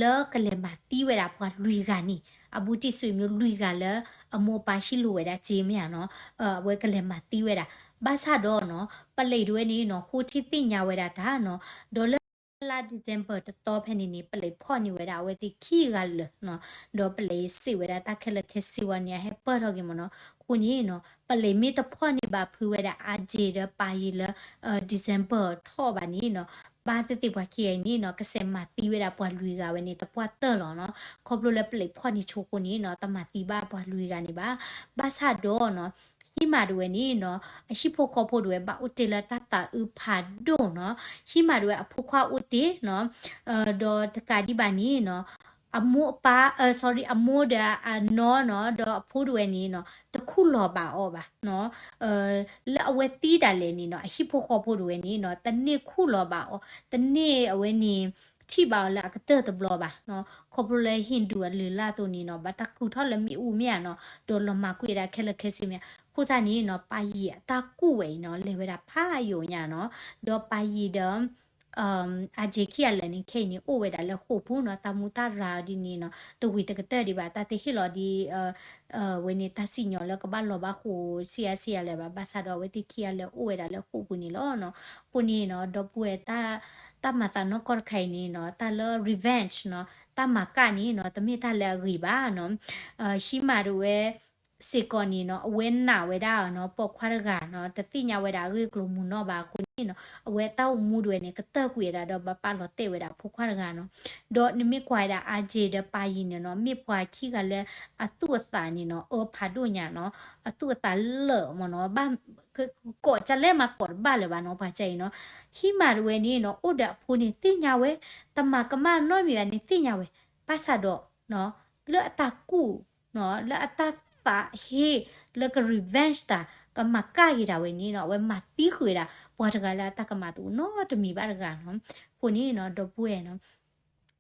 လၢကလဲၤမၤသံဝဲဒၣ်ပှၤလွံၢ်ဂၤန့ၣ် အဘူးတံၢ်ဆွေမျိုးလွံၢ်ဂၤလၢ အမိၢ်အပၢ်ဟံးလိာ်ဝဲဒၣ်စ့မ့ၢ်ဧါနီၤ အဝဲကလဲၤမၤသံဝဲဒၣ် ဘၣ်ဆၣ်ဒီးနီၤ ပလံးတဝဲန့ၣ်နီၤ ဃိထံသ့ၣ်ညါဝဲဒၣ်တၢ်နီၤ ဒီးလၢ လါ December တသီဖဲန့ၣ်န့ၣ် ပလံးဖီၣ်န့ၢ်ဝဲဒၣ်အဝဲသ့ၣ်ခံဂၤလၢာ်နီၤ, ဒီးပလံးစံးဝဲဒၣ်တၢ်ခဲလၢာ်ခဲဆ့ဝဲန့ၣ် အဟဲပၢၢ်ထီၣ်က့ၤမ့ၢ်နီၤ. အဃိန့ၣ်နီၤ ပလံးမ့ၢ်တဖီၣ်န့ၢ်ဘၣ်ဖုဝဲဒၣ် အါက့ဒီးပာ်ယံၤလၢ December ထီၣ်ဘၣ်န့ၣ်နီၤ, ဘၣ်သ့ၣ်သ့ၣ်ပှၤခံဂၤအံၤန့ၣ်နီၤ ကစဲးမၤသံဝဲဒၣ်ပှၤလွံၢ်ဂၤဝဲန့ၣ် သပှၢ်တၢၢ်လီၤနီၤ. ခီဖျိလၢပလံးဖီၣ်န့ၢ်ဆိအဃိန့ၣ်နီၤ တမၤသံဘၣ်ပှၤလွံၢ်ဂၤန့ၣ်ဘၣ်. ဘၣ်ဆၣ်ဒီးနီၤ ဟံးမးဒၣ်ဝဲန့ၣ်နီၤ အဟံၣ်ဖိဃီဖိဒၣ်ဝဲ ဘၣ်အိၣ်တ့ၢ်လၢတၢ်သးအုးဖးဒိၣ်နီၤ. ဟံးမးဒၣ်ဝဲအဖိခွါအိၣ်တ့ၢ်နီၤ, ဒီးတကးဒံးဘၣ်န့ၣ်နီၤ အမိၢ်အပၢ် sorry အမိၢ်ဒီးအနီၢ်နီၤ ဒီးအဖိဒၣ်ဝဲန့ၣ်နီၤ တခူၣ်လီၤဘၣ်အီၤဘၣ်နီၤ. လၢအဝဲသံဒၣ်လဲာ်န့ၣ်နီၤ အဟံၣ်ဖိဃီဖိဒၣ်ဝဲန့ၣ်နီၤ တန့ၢ်ခူၣ်လီၤဘၣ်အီၤ, တန့ၢ်အဝဲန့ၣ် ထံၣ်ဘၣ်အီၤလၢအကတၢၢ်တဘျီဘၣ်နီၤ. ခီဖျိလၢ Hindu အလုၢ်အလၢ်အသိးန့ၣ်နီၤ ဘၣ်တၢ်ကူးထီၣ်လၢမ့ၣ်အူမ့ၢ်ဧါနီၤ, ဒီးလီၤမၢ်ကွံာ်ဝဲဒၣ်ခဲလၢာ်ခဲဆ့မ့ၢ်ဧါ. အဃိသတးန့ၣ်နီၤ ပာ်ယံၤအတၢ်ကူၣ်ဝဲအံၤနီၤ လဲၤဝဲဒၣ်ဖးယိာ်ညါနီၤ, ဒီးပာ်ယံၤဒီး အါက့ခံဂၤလၢာ်န့ၣ် ခဲအံၤန့ၣ် အိၣ်ဝဲဒၣ်လၢဃိာ်ပူၤနီၤ, တၢ်မူတၢ်ရၤဒ်န့ၣ်နီၤ တဝံၤတကတၢၢ်ဒံးဘၣ်, တၢ်တဟ့ၣ်လီၤဒ် ဝဲန့ၣ်တၢ်စံၣ်ညီၣ်လၢကဘၣ်လီၤဘၣ်ဃိာ်ဆံးအါဆံးအါလၢၤဘၣ်. ဘၣ်ဆၣ်ဒီးအဝဲသ့ၣ်ခံဂၤလၢာ်အိၣ်ဝဲဒၣ်လၢဃိာ်ပူၤန့ၣ်လီၤနီၤ. အဃိန့ၣ်နီၤ ဒီပုၢ်ဝဲၢ် တၢ်မၤသးနီၢ်ကီၢ်တခါအံၤန့ၣ်နီၤ တၢ်လၢ revenge နီၤ တၢ်မၤကၣ်န့ၣ်နီၤ တမ့ၢ်တၢ်လၢအဂ့ၤဘၣ်နီၤ. ဟံးမးဒၣ်ဝဲ စ့ၢ်ကီးန့ၣ်နီၤ အဝဲနာ်ဝဲဒၣ်နီၤ ပိာ်ခွါတဂၤနီၤ တသ့ၣ်ညါဝဲဒၣ်အဂ့ၢ်အကျိၤမုၢ်နီၢ်ဘၣ်အဃိန့ၣ်နီၤ အဝဲတၢ်အိၣ်မူဒၣ်ဝဲန့ၣ် ကတၢၢ်ကွံာ်ဝဲဒၣ်ဒီး ဘၣ်ပာ်လီၤတဲာ်ဝဲဒၣ်အဖိခွါတဂၤနီၤ. ဒီးနမ့ၢ်ကွၢ်ဝဲဒၣ် အါက့ဒီးပာ်ယံၤန့ၣ်နီၤ မ့ၢ်ပှၤခံဂၤလၢအသူၣ်အသးန့ၣ်နီၤ အၢဖးဒိၣ်ညါနီၤ, အသူၣ်အသးလၢာ်မ့ၢ်နီၤ, ဘၣ် ကိးကလဲၣ်မးကိးတဘၣ်လၢၤဘၣ်နီၤ ပှၤကၢအံၤနီၤ. ဟံးမးဒၣ်ဝဲန့ၣ်နီၤ အိၣ်ဒီးအဖိန့ၣ်သ့ၣ်ညါဝဲ, တမၤကမၣ်နီတမံၤဘၣ်န့ၣ်သ့ၣ်ညါဝဲ, ဘၣ်ဆၣ်ဒီး လၢအတၢ်ကူၣ် လၢအတၢ်သးဟ့ လၢက revenge တၢ် ကမၤကၣ်က့ၤတၢ်ဝဲန့ၣ်နီၤ အဝဲမၤသံဃုာ်ဝဲဒၣ် ပှၤတဂၤလၢအတၢ်ကမၤသးအိၣ်နီတမံၤဘၣ်တဂၤနီၤ. အဃိန့ၣ်နီၤ ဒီပုၢ်ဝဲၢ်နီၤ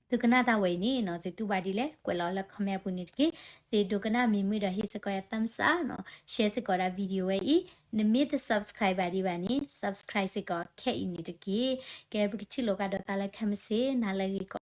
သုကနၣ်တၢ်ဝဲအံၤန့ၣ်နီၤ သုတူၢ်ဘၣ်ဒ်လဲၣ် ကွဲးလီၤလၢ comment အပူၤန့ၣ်တက့ၢ်. သုဒိကနၣ်မ့ၢ်မုာ်ဒီးဟ့ၣ်စ့ၢ်ကီးယၤ thumbs up နီၤ, share စ့ၢ်ကီးဒၣ် video ဝဲအံၤ, နမ့ၢ်တ subscribe ဘၣ်ဒံးဘၣ်န့ၣ် subscribe စ့ၢ်ကီးခဲအံၤန့ၣ်တက့ၢ်. ကဲ ပကထံၣ်လိာ်ကဒီးသးလၢ comment စ့ၢ် နၤလၢအဂ့ၤကီး.